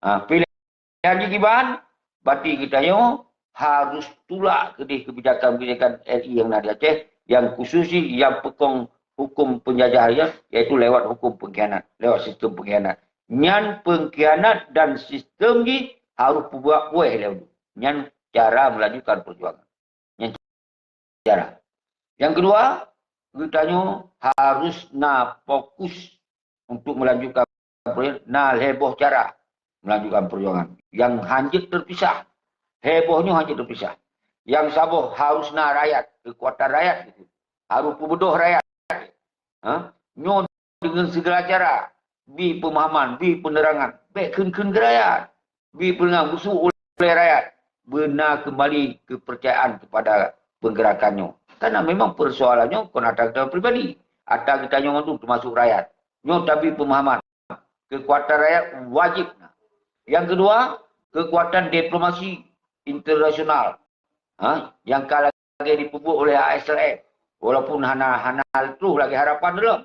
Ha, pilihan jih kiban, berarti geutanyoe harus tulak keudeh kebijakan-kebijakan R I yang na di Aceh, yang khusus jih, yang peukong hukum penjajah, ya, yaitu lewat hukum pengkhianat, lewat sistem pengkhianat. Nyan pengkhianat dan sistem jih harus peubuet puih lé ureuëng. Nyan cara melanjutkan perjuangan. Nyan cara. Yang kedua, geutanyoe harus na fokus untuk melanjutkan perjuangan, na lhée boh cara melanjutkan perjuangan. Yang hanjeuet terpisah. Heboh nyoe hanjeuet terpisah. Yang saboh harus na rakyat, kekuatan rakyat gitu. Harus peubeudôh rakyat. Ha? Nyoe dengan segala cara, bi pemahaman, bi penerangan, bék kheun-kheun keu rakyat, bi peuneurangan, beusue ulée rakyat, beuna kembali kepercayaan kepada pergerakan nyoe. Karena memang persoalan nyoe kon atra geutanyoe pribadi, atra geutanyoe mandum termasuk rakyat. Nyoe tabi pemahaman, kekuatan rakyat wajib na. Yang kedua, kekuatan diplomasi internasional, ha, yang ka lagée dipeubuet oleh A S R M, walaupun hana, hana troh lagée harapan lom.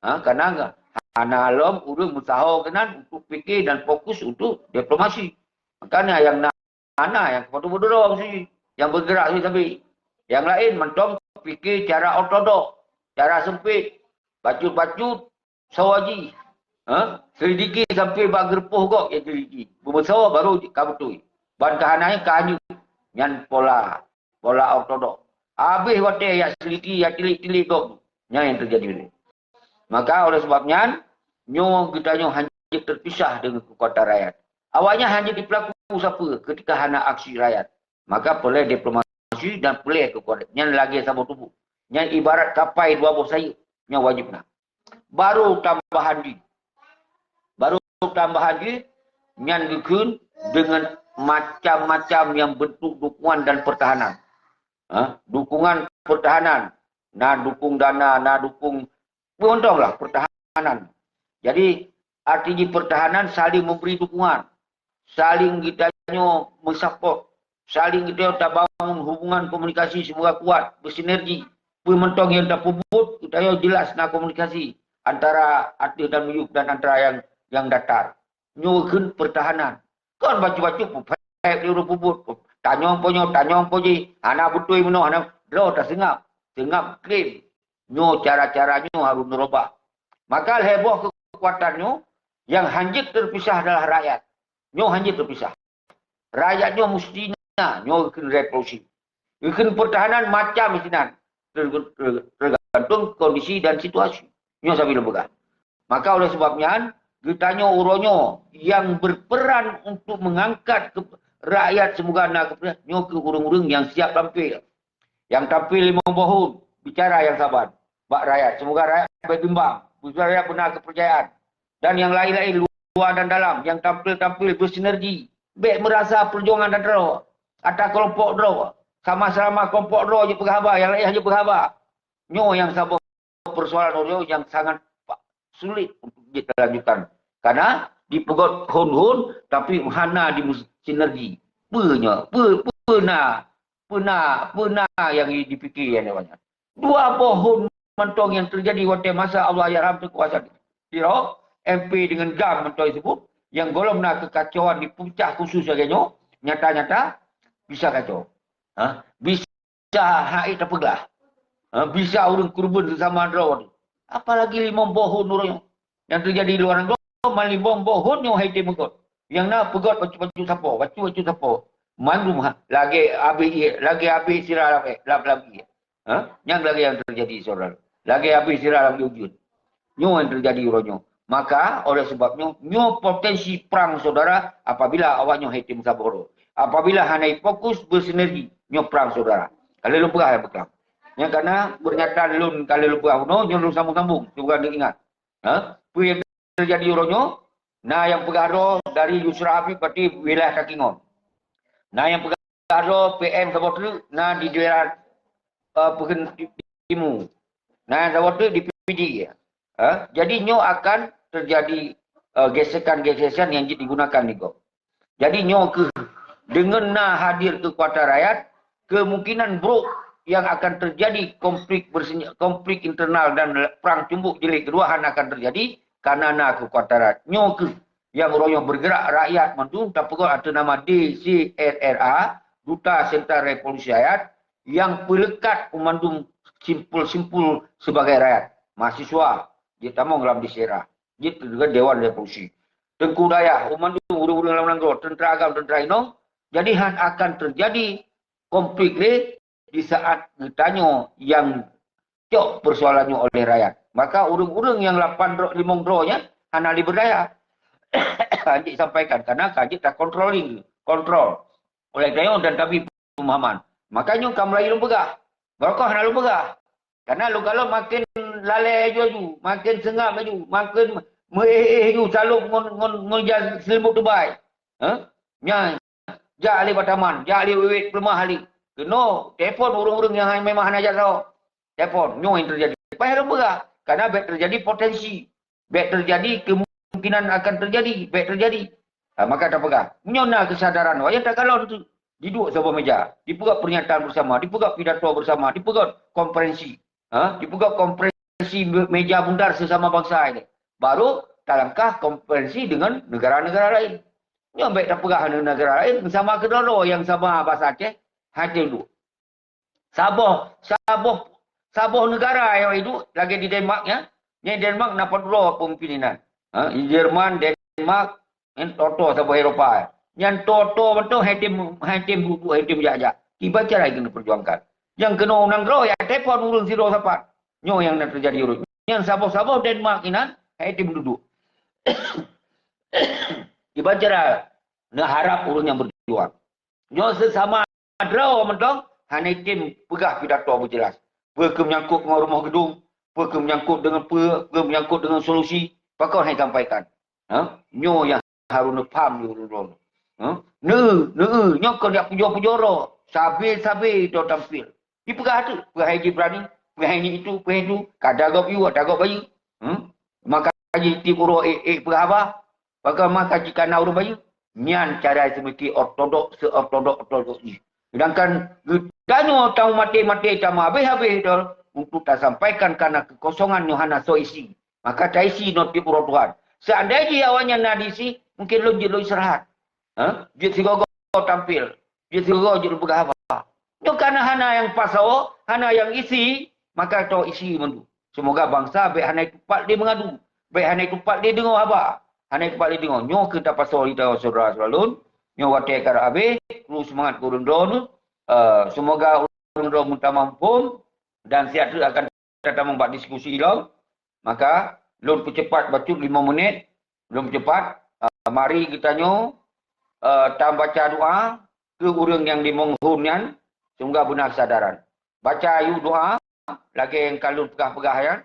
Ha, karena hana lom ureuëng meusaho keunan untuk pikir dan fokus untuk diplomasi. Makanya yang na, hana yang keupatu beudroe meusti, yang bergerak sabe-sabe. Yang lain mantong pikir cara ortodok, cara sempit, bacut-bacut, soe jih. Ha? Selidiki sampai bak geureupoh gob, ya selidiki. Beumeusoe baru ka beutôi. Ban ka hana ka hanjeuet. Nyan pola, pola ortodok. Habéh watée ya selidiki, ya tilik-tilik gob. Nyan yang terjadi. Maka oleh sebab nyan, nyoe geutanyoe hanjeuet terpisah dengan kekuatan rakyat. Awaknyan hanjeuet dipelaku sapeue ketika hana aksi rakyat. Maka peureulée diplomasi dan peureulée kekuatan. Nyan lagée saboh tuboh. Nyan ibarat kapai dua boh sayeuep. Nyan wajib na. Baru tambahan jih. Baru tambahan jih, nyan geukheun dengan macam-macam yang bentuk dukungan dan pertahanan. Ha? Dukungan pertahanan. Na dukung dana, na dukung, mantong lah pertahanan. Jadi, arti jih pertahanan saling memberi dukungan, saling geutanyoe meusapot, saling geutanyoe tabangun hubungan komunikasi semoga kuat, bersinergi. Peue mantong nyang tapeubuet, geutanyoe jelas na komunikasi antara ateueh dan miyueb dan antara nyang, nyang datar. Nyoe kheun pertahanan. Kon bacut-bacut peuphét di ureuëng peubuet. Tanyong po nyoe, tanyong po jih, hana beutôi meunoe, hana droe taseungab. Seungab klaim. Nyoe cara-cara nyoe harôh neurubah. Maka lhée boh keukuatan nyoe, nyang hanjeuet teupisah adalah rakyat. Nyoe hanjeuet teupisah. Rakyat nyoe musti na, nyoe kheun revolusi. Kheun pertahanan macam sinan, ter-, ter-, tergantung kondisi dan situasi. Nyoe sabe lôn peugah. Maka oleh sebab nyan, geutanyoe uroe nyoe nyang berperan untuk mengangkat ke-, rakyat semoga na keupeurcayaan, nyoe keuh ureuëng-ureuëng nyang siap tampil. Nyang tampil limong boh thon, bicara nyang saban bak rakyat. Semoga rakyat bék bimbang, bicara rakyat beuna keupeurcayaan. Dan nyang laén-laén luwa dan dalam, nyang tampil-tampil bersinergi. Bék meurasa perjuangan dan droe, ata kelompok droe. Sama-sama kelompok droe jipeugah haba, nyang laén hana jipeugah haba. Nyoe nyang saboh persoalan uroe nyoe nyang sangat pa-, sulit untuk jitalanjutkan. Karena dipeugét thon-thon, tapi hana di sinergi. Peue nyoe? Peue, peue na, peue na, peue na nyang dipikir nyan awaknyan? Dua boh thon mantong nyang terjadi watée masa Allahyarham Teungku Hasan Tiro, M P dengan GAM mantong disebut, nyang gohlom na kekacauan di puncak khusus lagée nyoe, nyata-nyata bisa kacau. Ha? Bisa hai tapeugah. Ha? Bisa ureuëng keureubeuen sesama droe. Apalagi limong boh thon uroe nyoe. Nyang terjadi di luwa nanggroe, man limong boh thon nyoe hai teumeugét. Nyang na peugét bacut-bacut sapo, bacut-bacut sapo. Mandum ha, lagée abéh ié, lagée abéh sira lam, lam, lam ié. Ha? Nyang lagée nyang terjadi, saudara. Lagée abéh sira lam ié ujeuen. Nyoe nyang terjadi uroe nyoe. Maka, oleh sebab nyoe, nyoe potensi prang saudara apabila awak nyoe hai tem saboh droe. Apabila hana fokus bersinergi, nyoe prang saudara. Kalau lôn peugah ya bekam. Nyang kana pernyataan lôn kalau lôn peugah bunoe, nyoe lôn sambung-sambung. Cuba diingat. Ha? Peue nyang terjadi uroe nyoe? Na nyang peugah droe dari Yusra Habib berarti wilayah Takingon. Na nyang peugah droe P M saboh treuk na di daerah, eh, Peugén Timu. Na nyang saboh treuk di Pidie. Eh, jadi nyoe akan terjadi, eh, gesekan-gesekan yang jeuet digunakan di gob. Jadi nyoe keuh, deungon na hadir keukuatan rakyat, kemungkinan buruk yang akan terjadi konflik bersenja-, konflik internal dan perang cumbuk jilid kedua hana akan terjadi karena na kekuatan rakyat. Nyoe keuh yang uroe nyoe bergerak rakyat mandum tapeugah ateueh nama D C R R A, Duta Sentral Revolusi Rakyat, yang peulekat mandum simpul-simpul sebagai rakyat, mahasiswa, jitamong lam D C R A, jeuet keu Dewan Revolusi. Teungku dayah, mandum ureuëng-ureuëng lam nanggroe, teuntara agam, teuntara inong, jadi han akan terjadi konflik lé di saat geutanyoe nyang cok persoalan nyoe oleh rakyat. Maka ureuëng-ureuëng nyang lapan droe, limong droe nyan hana lé berdaya. Ka jeuet sampaikan, karena ka jeuet ta controlling, kontrol oleh tanyoe dan tabi pemahaman. Maka nyoe ka mulai lôn peugah. Barokah hana lôn peugah. Karena lôn kalon makin lalai laju-laju, makin seungab laju, makin meuéh-éh laju salôb ngon, ngon, ngon ija seulimbot tubai. Ha? Nyan, jak lé bak taman, jak lé wéwét peuleumah lé. Keunoe, telepon ureuëng-ureuëng nyang memang hana jak sahoe. Telepon, nyoe nyang terjadi. Payah lôn peugah. Karena bék terjadi potensi. Bék terjadi, kemungkinan akan terjadi. Bék terjadi. Ha, maka tapeugah. Nyoe na kesadaran. Wayang takalon tu. Diduek saboh meja. Dipeugah pernyataan bersama. Dipeugah pidato bersama. Dipeugah konferensi. Ha? Dipeugah konferensi me-, meja bundar sesama bangsa ini. Baru talangkah konferensi dengan negara-negara lain. Nyoe bék tapeugah dengan negara lain. Sama keudroe-droe nyang sama bahasa Aceh. Hai tem duek. Saboh, saboh, saboh negara nyang iduek lagée di Denmark, ya. Nyang Denmark na padum droe peumimpin inan. Ha, Jerman, Denmark, nyan toto saboh Eropa. Nyan toto mantong hai tem, hai tem duek-duek, hai tem jak-jak. Kiban cara keuneuk perjuangkan. Nyang keunoe nanggroe ya telepon ureuëng sidroe sapat. Nyoe nyang na terjadi ureuëng. Nyang saboh-saboh Denmark inan hai tem duek-duek. Kiban cara neuharap ureuëng nyang berjuang. Nyoe sesama droe mantong hana item peugah pidato beujeulaih. Peue keu menyangkut ngon rumoh geudong, peue keu menyangkut deungon peue, peue menyangkut deungon solusi, pakon hai sampaikan. Ha? Nyoe nyang harôh neupaham lé ureuëng droe. Ha? Neu, neu, nyoe kon jak pujoe-pujoe droe. Sabe-sabe droe tampil. Dipeugah tu, peue hai jih beurani, peue hai jih itu, peue hai itu, kada gob yue, kada gob bayeue. Hmm? Maka jih tiep uroe ék-ék peugah haba, bagaimana jika na ureuëng bayeue? Nyan cara seumike ortodok, seortodok-ortodok jih. Sedangkan geutanyoe tamu maté-maté, tamu habéh-habéh tol untuk tasampaikan karena kekosongan nyoe hana soe isi. Maka taisi nyoe tiep uroe Tuhan. Seandai jih awaknyan na diisi, mungkin lôn jeuet lôn istirahat. Ha? Jeuet sigoe-goe tampil. Jeuet sigoe-goe jeuet lôn peugah haba. Nyoe kana hana nyang pasoe, hana nyang isi, maka toe isi mandum. Seumoga bansa bék hana itupat lé meungadu, bék hana itupat lé deungoe haba, hana itupat lé deungoe. Nyoe keuh tapasoe lé tanyoe syedara-syedara lôn. Nyoe watée ka rab habéh, kru seumangat keu ureuëng droeneuh. Eh, seumoga ureuëng droeneuh meutamah muphom dan siat treuk akan tatamong bak diskusi ilom. Maka lôn peucepat bacut limong menit, lôn peucepat. Eh, mari geutanyoe, eh, tabaca doa keu ureuëng nyang limong hon nyan, seumoga beuna keusadaran. Baca ayue doa lagée nyang ka lôn peugah-peugah nyan.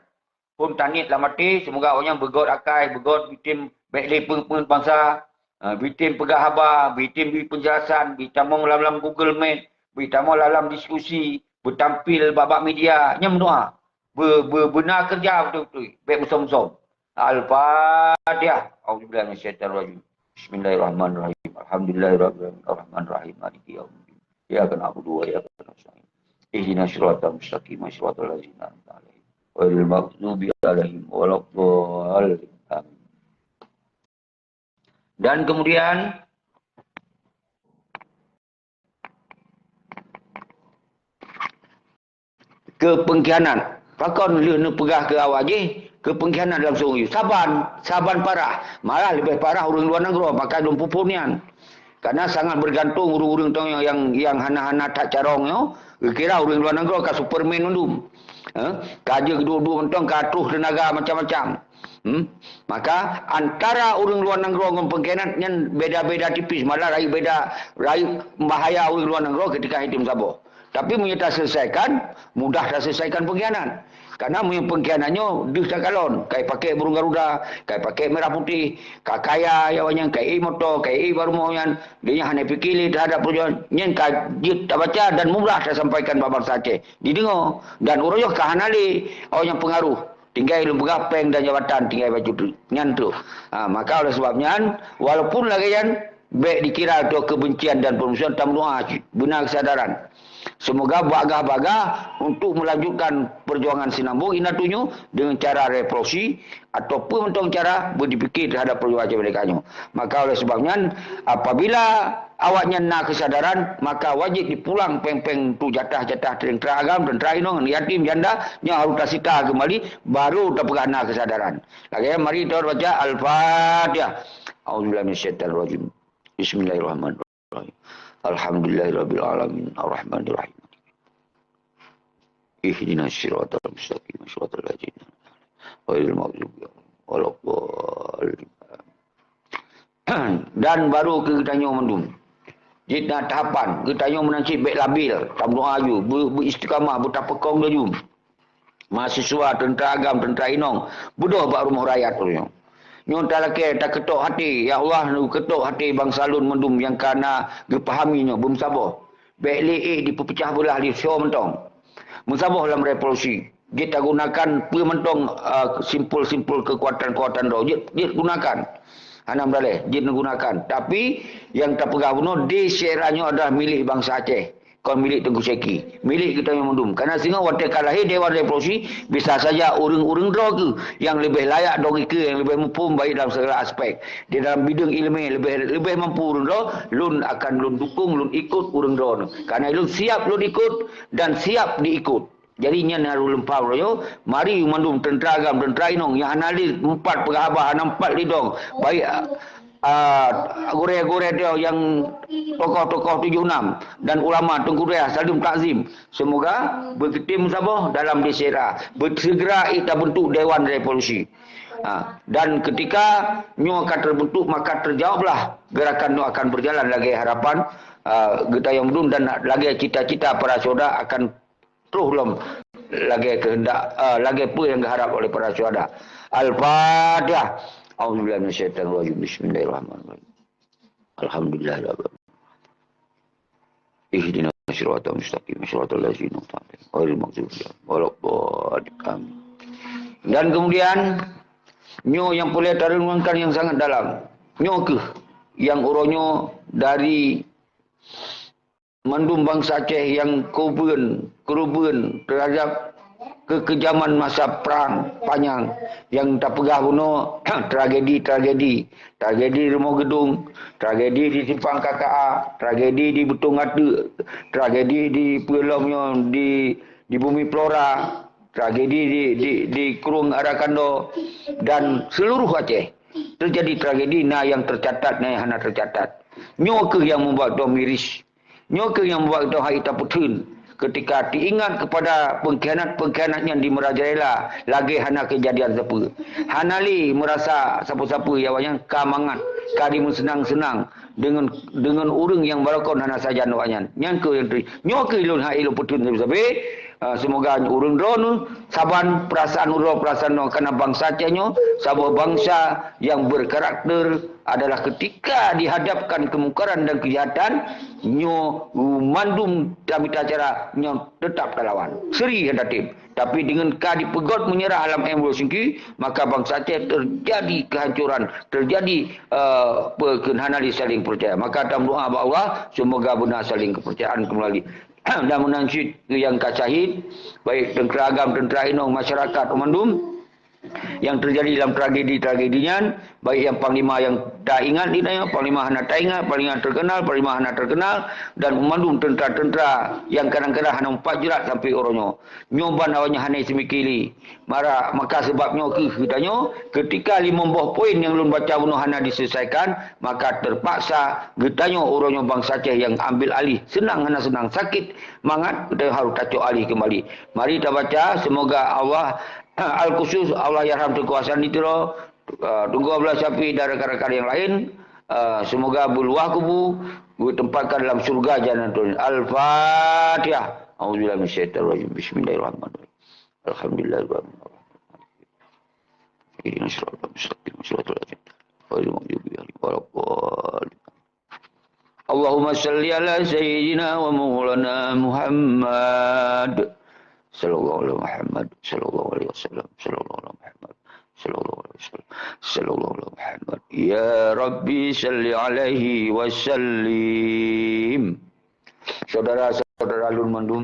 Phon taniet lam até, seumoga awaknyan beugöt akai, beugöt bitem bék lé peungeuet-peungeuet bansa, eh, bitem peugah haba, bitem bri peunjelasan, bitamong lam-lam Google Meet, bitamong lam-lam diskusi, beutampil bak-bak media, nyan meudoa. Be-, be-, beuna keureuja beutôi-beutôi, bék meusom-som. Al-Fatihah. A'udzubillahi minasyaitonirrajim. Bismillahirrahmanirrahim. Alhamdulillahirabbil alamin. Arrahmanirrahim. Maliki yaumiddin. Iyyaka na'budu wa iyyaka nasta'in. Ihdinas siratal mustaqim, siratal ladzina an'amta 'alaihim, ghairil maghdubi 'alaihim waladdallin. Amin. Dan kemudian keu pengkhianat. Pakon lheueh neupeugah keu awak jih, keu pengkhianat lam sungui. Saban, saban parah. Malah leubeh parah ureuëng luwa nanggroe, maka lôn peuphon nyan. Karena sangat bergantung ureuëng-ureuëng tong nyang, nyang hana-hana that carông nyoe, geukira ureuëng luwa nanggroe ka Superman mandum. Eh, ka jeuet duek-duek mantong ka troh teunaga macam-macam. Hmm? Maka antara ureuëng luwa nanggroe ngon peungkhianat nyan beda-beda tipis, malah rayeuk beda, rayeuk bahaya ureuëng luwa nanggroe ketika hai tém saboh. Tapi meunyoe taseulesaikan, mudah taseulesaikan peungkhianat. Karena meunyoe peungkhianat nyoe deuh takalon, kai pakai burung garuda, kai pakai merah putih, ka kaya ya awaknyan, kai ék moto, kai ék bak rumoh nyan, dia hana pike lé terhadap perjuangan nyan ka jeuet tabaca dan mudah tasampaikan bak bansa Aceh. Dideungoe dan uroe nyoe ka hana lé awaknyan pengaruh. Tinggai lôn peugah péng dan jabatan, tinggai bacut nyan tu. Ha, maka oleh sebab nyan, walaupun lagée nyan, bék dikira tu kebencian dan permusuhan, tameudoa cit, beuna kesadaran. Semoga bagah-bagah untuk melanjutkan perjuangan sinambung indatu nyoe dengan cara revolusi atau peue mantong cara beudipike terhadap perjuangan mereka nyoe. Maka oleh sebab nyan, apabila awaknyan na kesadaran, maka wajib dipulang péng-péng tu jatah-jatah teuntara agam, teuntara inong, yatim, janda, nyoe harus tasita kembali, baru tapeugah na kesadaran. Lagée mari tabaca Al-Fatihah. A'udzubillahi minasyaitonirrajim. Bismillahirrahmanirrahim. Alhamdulillahirabbil alamin. Arrahmanirrahim. Ihdinas siratal mustaqim, siratal ladzina ghairil maghdubi alaihim waladdallin. Dan baru keu geutanyoe mandum. Jih na tahapan, geutanyoe meunan cit bék labil, tameudoa laju, beu-, beuistiqamah, beutapeukong laju. Mahasiswa, teuntara agam, teuntara inong, beudôh bak rumoh rakyat uroe nyoe. Nyoe talakée takeutok até, ya Allah, keutok até bansa lôn mandum nyang ka na geupahami nyoe, beumeusaboh. Bék lé ék dipeupeucah beulah lé soe mantong. Meusaboh lam revolusi. Jeuet tagunakan peue mantong, a, simpul-simpul keukuatan-keukuatan droe. Jeuet, jeuet gunakan. Hana meudaleh, jeuet neugunakan. Tapi, nyang tapeugah bunoe, di syedara nyoe adalah milék bansa Aceh. Kon milék Teungku Syeki. Milék geutanyoe mandum. Karena singoh watée ka lahé Dewan Revolusi, bisa saja ureuëng-ureuëng droe kheueh nyang leubeh layak droe ikeue, nyang leubeh muphom baik dalam segala aspek. Di dalam bidang iéleumé leubeh, leubeh mampu ureuëng droe, lôn akan lôn dukung, lôn ikot ureuëng droe nyoe. Karena lôn siap lôn ikot dan siap diikot. Jadi nyan harôh lôn paham lôn nyoe, mari mandum teuntara agam, teuntara inong nyang hana lé meupat peugah haba, hana meupat lidong, baik, a, gurée-gurée droe nyang tokoh-tokoh tujoh enam dan ulama Teungku Dayah saleuem takzim. Semoga beukeutim saboh dalam di syedara, beusegera ita bentuk Dewan Revolusi. Ha, dan ketika nyoe ka terbentuk, maka terjawablah gerakan nyoe akan berjalan lagée harapan, a, geutanyoe mandum dan lagée cita-cita para syuhada akan troh lom lagée keuheundak, a, lagée peue nyang geuharab oleh para syuhada. Al-Fatihah. A'udzubillahi minasyaitonirrajim. Bismillahirrahmanirrahim. Alhamdulillahirabbil alamin. Ihdinas siratal mustaqim, siratal ladzina an'amta 'alaihim, ghairil maghdubi 'alaihim waladdallin. Amin. Dan kemudian, nyoe nyang peureulée tarenungkan nyang sangat dalam. Nyoe kheueh nyang uroe nyoe dari mandum bansa Aceh nyang keubeuen, keurubeuen terhadap keukejaman masa prang panyang nyang tapeugah bunoe tragedi-tragedi. Tragedi Rumoh Geudong, tragedi di Simpang K K A, tragedi di Beutong Ateuk, tragedi di peue lom nyoe di, di Bumi Flora, tragedi di, di, di Krueng Arakando, dan seluruh Aceh. Terjadi tragedi, na nyang tercatat, na nyang hana tercatat. Nyoe kheueh nyang membuat droe miris. Nyoe kheueh nyang membuat droe hai tapeutheun. Ketika teuingat kepada pengkhianat-pengkhianat nyan di merajalela, lagée hana keujadian sapeue. Hana lé meurasa sapeue-sapeue, ya awaknyan ka mangat, ka dimeuseunang-seunang deungon, deungon ureuëng nyang barokon hana sajan awaknyan. Nyan kheueh nyang teu-, nyoe kheueh lôn hai lôn peutheun sabe-sabe. Ah, semoga ureuëng droeneuh saban peurasaan uroe peurasaan nyoe karena bansa Aceh nyoe saboh bansa nyang berkarakter adalah ketika dihadapkan kemungkaran dan kejahatan, nyoe mandum tamita cara nyoe tetap talawan. Seri hadatim. Tapi dengan ka dipeugot menyerah lam M dua Singki, maka bansa Aceh terjadi kehancuran, terjadi, eh, pe-, keuhana saling percaya. Maka tameudoa bak Allah, semoga beuna saling kepercayaan kembali. Dan meunan cit nyang ka syahid, baik teuntara agam, teuntara inong, masyarakat mandum, yang terjadi dalam tragedi-tragedi nyan, baik yang panglima yang taingat di nyoe, panglima hana taingat, panglima terkenal, panglima hana terkenal, dan mandum teuntara-teuntara yang kadang-kadang hana meupat jeurat sampai uroe nyoe. Nyoe ban awaknyan hana seumiké lé. Mara, maka sebab nyoe kheueh geutanyoe, ketika limong boh poin nyang lôn baca bunoe hana diselesaikan, maka terpaksa geutanyoe uroe nyoe bansa Aceh nyang ambil alih, seunang hana seunang, sakét mangat, geutanyoe harôh tacok alih keumbali. Mari tabaca, semoga Allah Al-Khusus, Allahyarham Teungku Hasan di Tiro, eh, Teungku Abdullah Syafi'i dan rakan-rakan yang lain, eh, semoga beuleubah kubu, geutempatkan dalam syurga Jannatul. Al-Fatihah. A'udzubillahi minasyaitonirrajim. Bismillahirrahmanirrahim. Alhamdulillahirabbil alamin. Ihdinas siratal mustaqim, siratal ladzina an'amta 'alaihim ghairil maghdubi 'alaihim waladdallin. Allahumma shalli ala sayyidina wa maulana Muhammad. Sallallahu ala Muhammad, sallallahu alaihi wasallam, sallallahu ala Muhammad, sallallahu alaihi wasallam, sallallahu ala Muhammad. Ya Rabbi, shalli alaihi wa sallim. Saudara-saudara lôn mandum,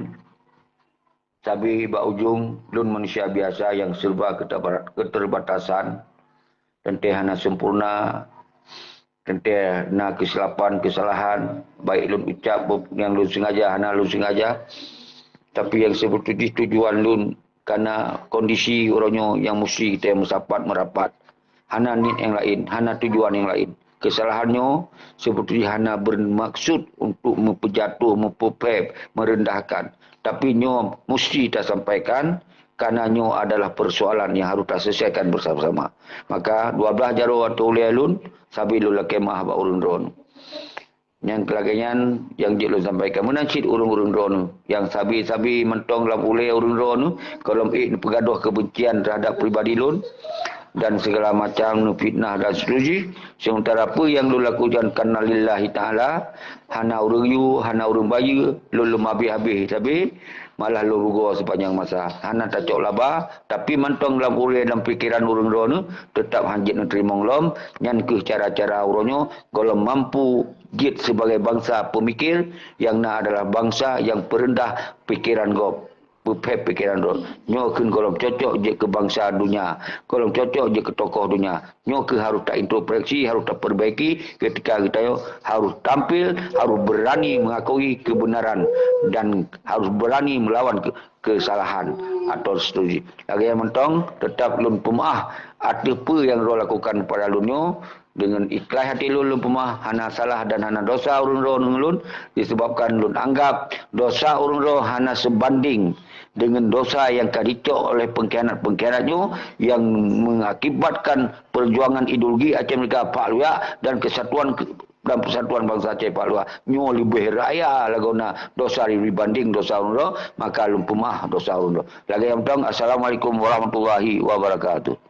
sabe bak ujong, lôn manusia biasa nyang serba keterba-, keterbatasan, teuntée hana sempurna, teuntée na keusilapan, keusalahan, baik lôn ucap nyang lôn sengaja, hana lôn sengaja. Tapi nyang seubeutôi jih tujuan lôn, karena kondisi uroe nyoe nyang musti kita meusapat meurapat. Hana niet nyang laén, hana tujuan nyang laén. Keusalahan nyoe seubeutôi jih hana beumaksud untuk meupeujatoh, meupeupéb, meurendahkan. Tapi nyoe musti tasampaikan, karena nyoe adalah persoalan nyang harôh taselesaikan bersama-sama. Maka, dua blaih jaroe ateueh ulée lôn, sabe lôn lakée meu'ah bak ureuëng droeneuh. Nyang lagée nyan nyang jeuet lôn sampaikan. Meunan cit ureuëng-ureuëng droeneuh, nyang sabe-sabe mantong lam ulée ureuëng droeneuh, gohlom ék neupeugadôh keubencian teuhadap pribadi lôn, dan segala macam neufitnah dan seterusjih. Sementara peue nyang lôn lakukan karena lillahi ta'ala, hana ureuëng yue, hana ureuëng bayeue, lôn lom habéh-habéh sabe, malah lôn rugoe sepanjang masa. Hana tacok laba, tapi mantong lam ulée, lam pikeran ureuëng droeneuh, teutab hana jeuet neuteurimong lom, nyan kheueh cara-cara uroe nyoe gohlom mampu jeuet sibagai bansa peumikir, nyang na adalah bansa nyang peureundah pikeran gob, peupéb pikeran droe. Nyoe kheun gohlom cocok jeuet keu bansa donya, gohlom cocok jeuet keu tokoh donya. Nyoe keuh harôh taintrospeksi, harôh tapeurbaiki, keutika geutanyoe harôh tampil, harôh beurani meungakui keubeunaran, dan harôh beurani meulawan keu-, keusalahan atau setuju. Lagée nyan mantong, teutab lôn peumeu'ah ateueh peue nyang droe lakukan keupada lôn nyoe, deungon ikhlaih até lôn, lôn peumeu'ah, hana salah dan hana dosa ureuëng droe ngon lôn, disebabkan lôn anggab dosa ureuëng droe hana seubanding deungon dosa nyang ka jicok oleh pengkhianat-pengkhianat nyoe nyang mengakibatkan perjuangan ideologi Aceh Merdeka pak luyak dan kesatuan ke-, dan persatuan bansa Aceh pak luyak nyoe leubeh raya lagoe na dosa dibanding dosa ureuëng droe, maka lôn peumeu'ah dosa ureuëng droe. Lagée nyan mantong, Assalamualaikum warahmatullahi wabarakatuh.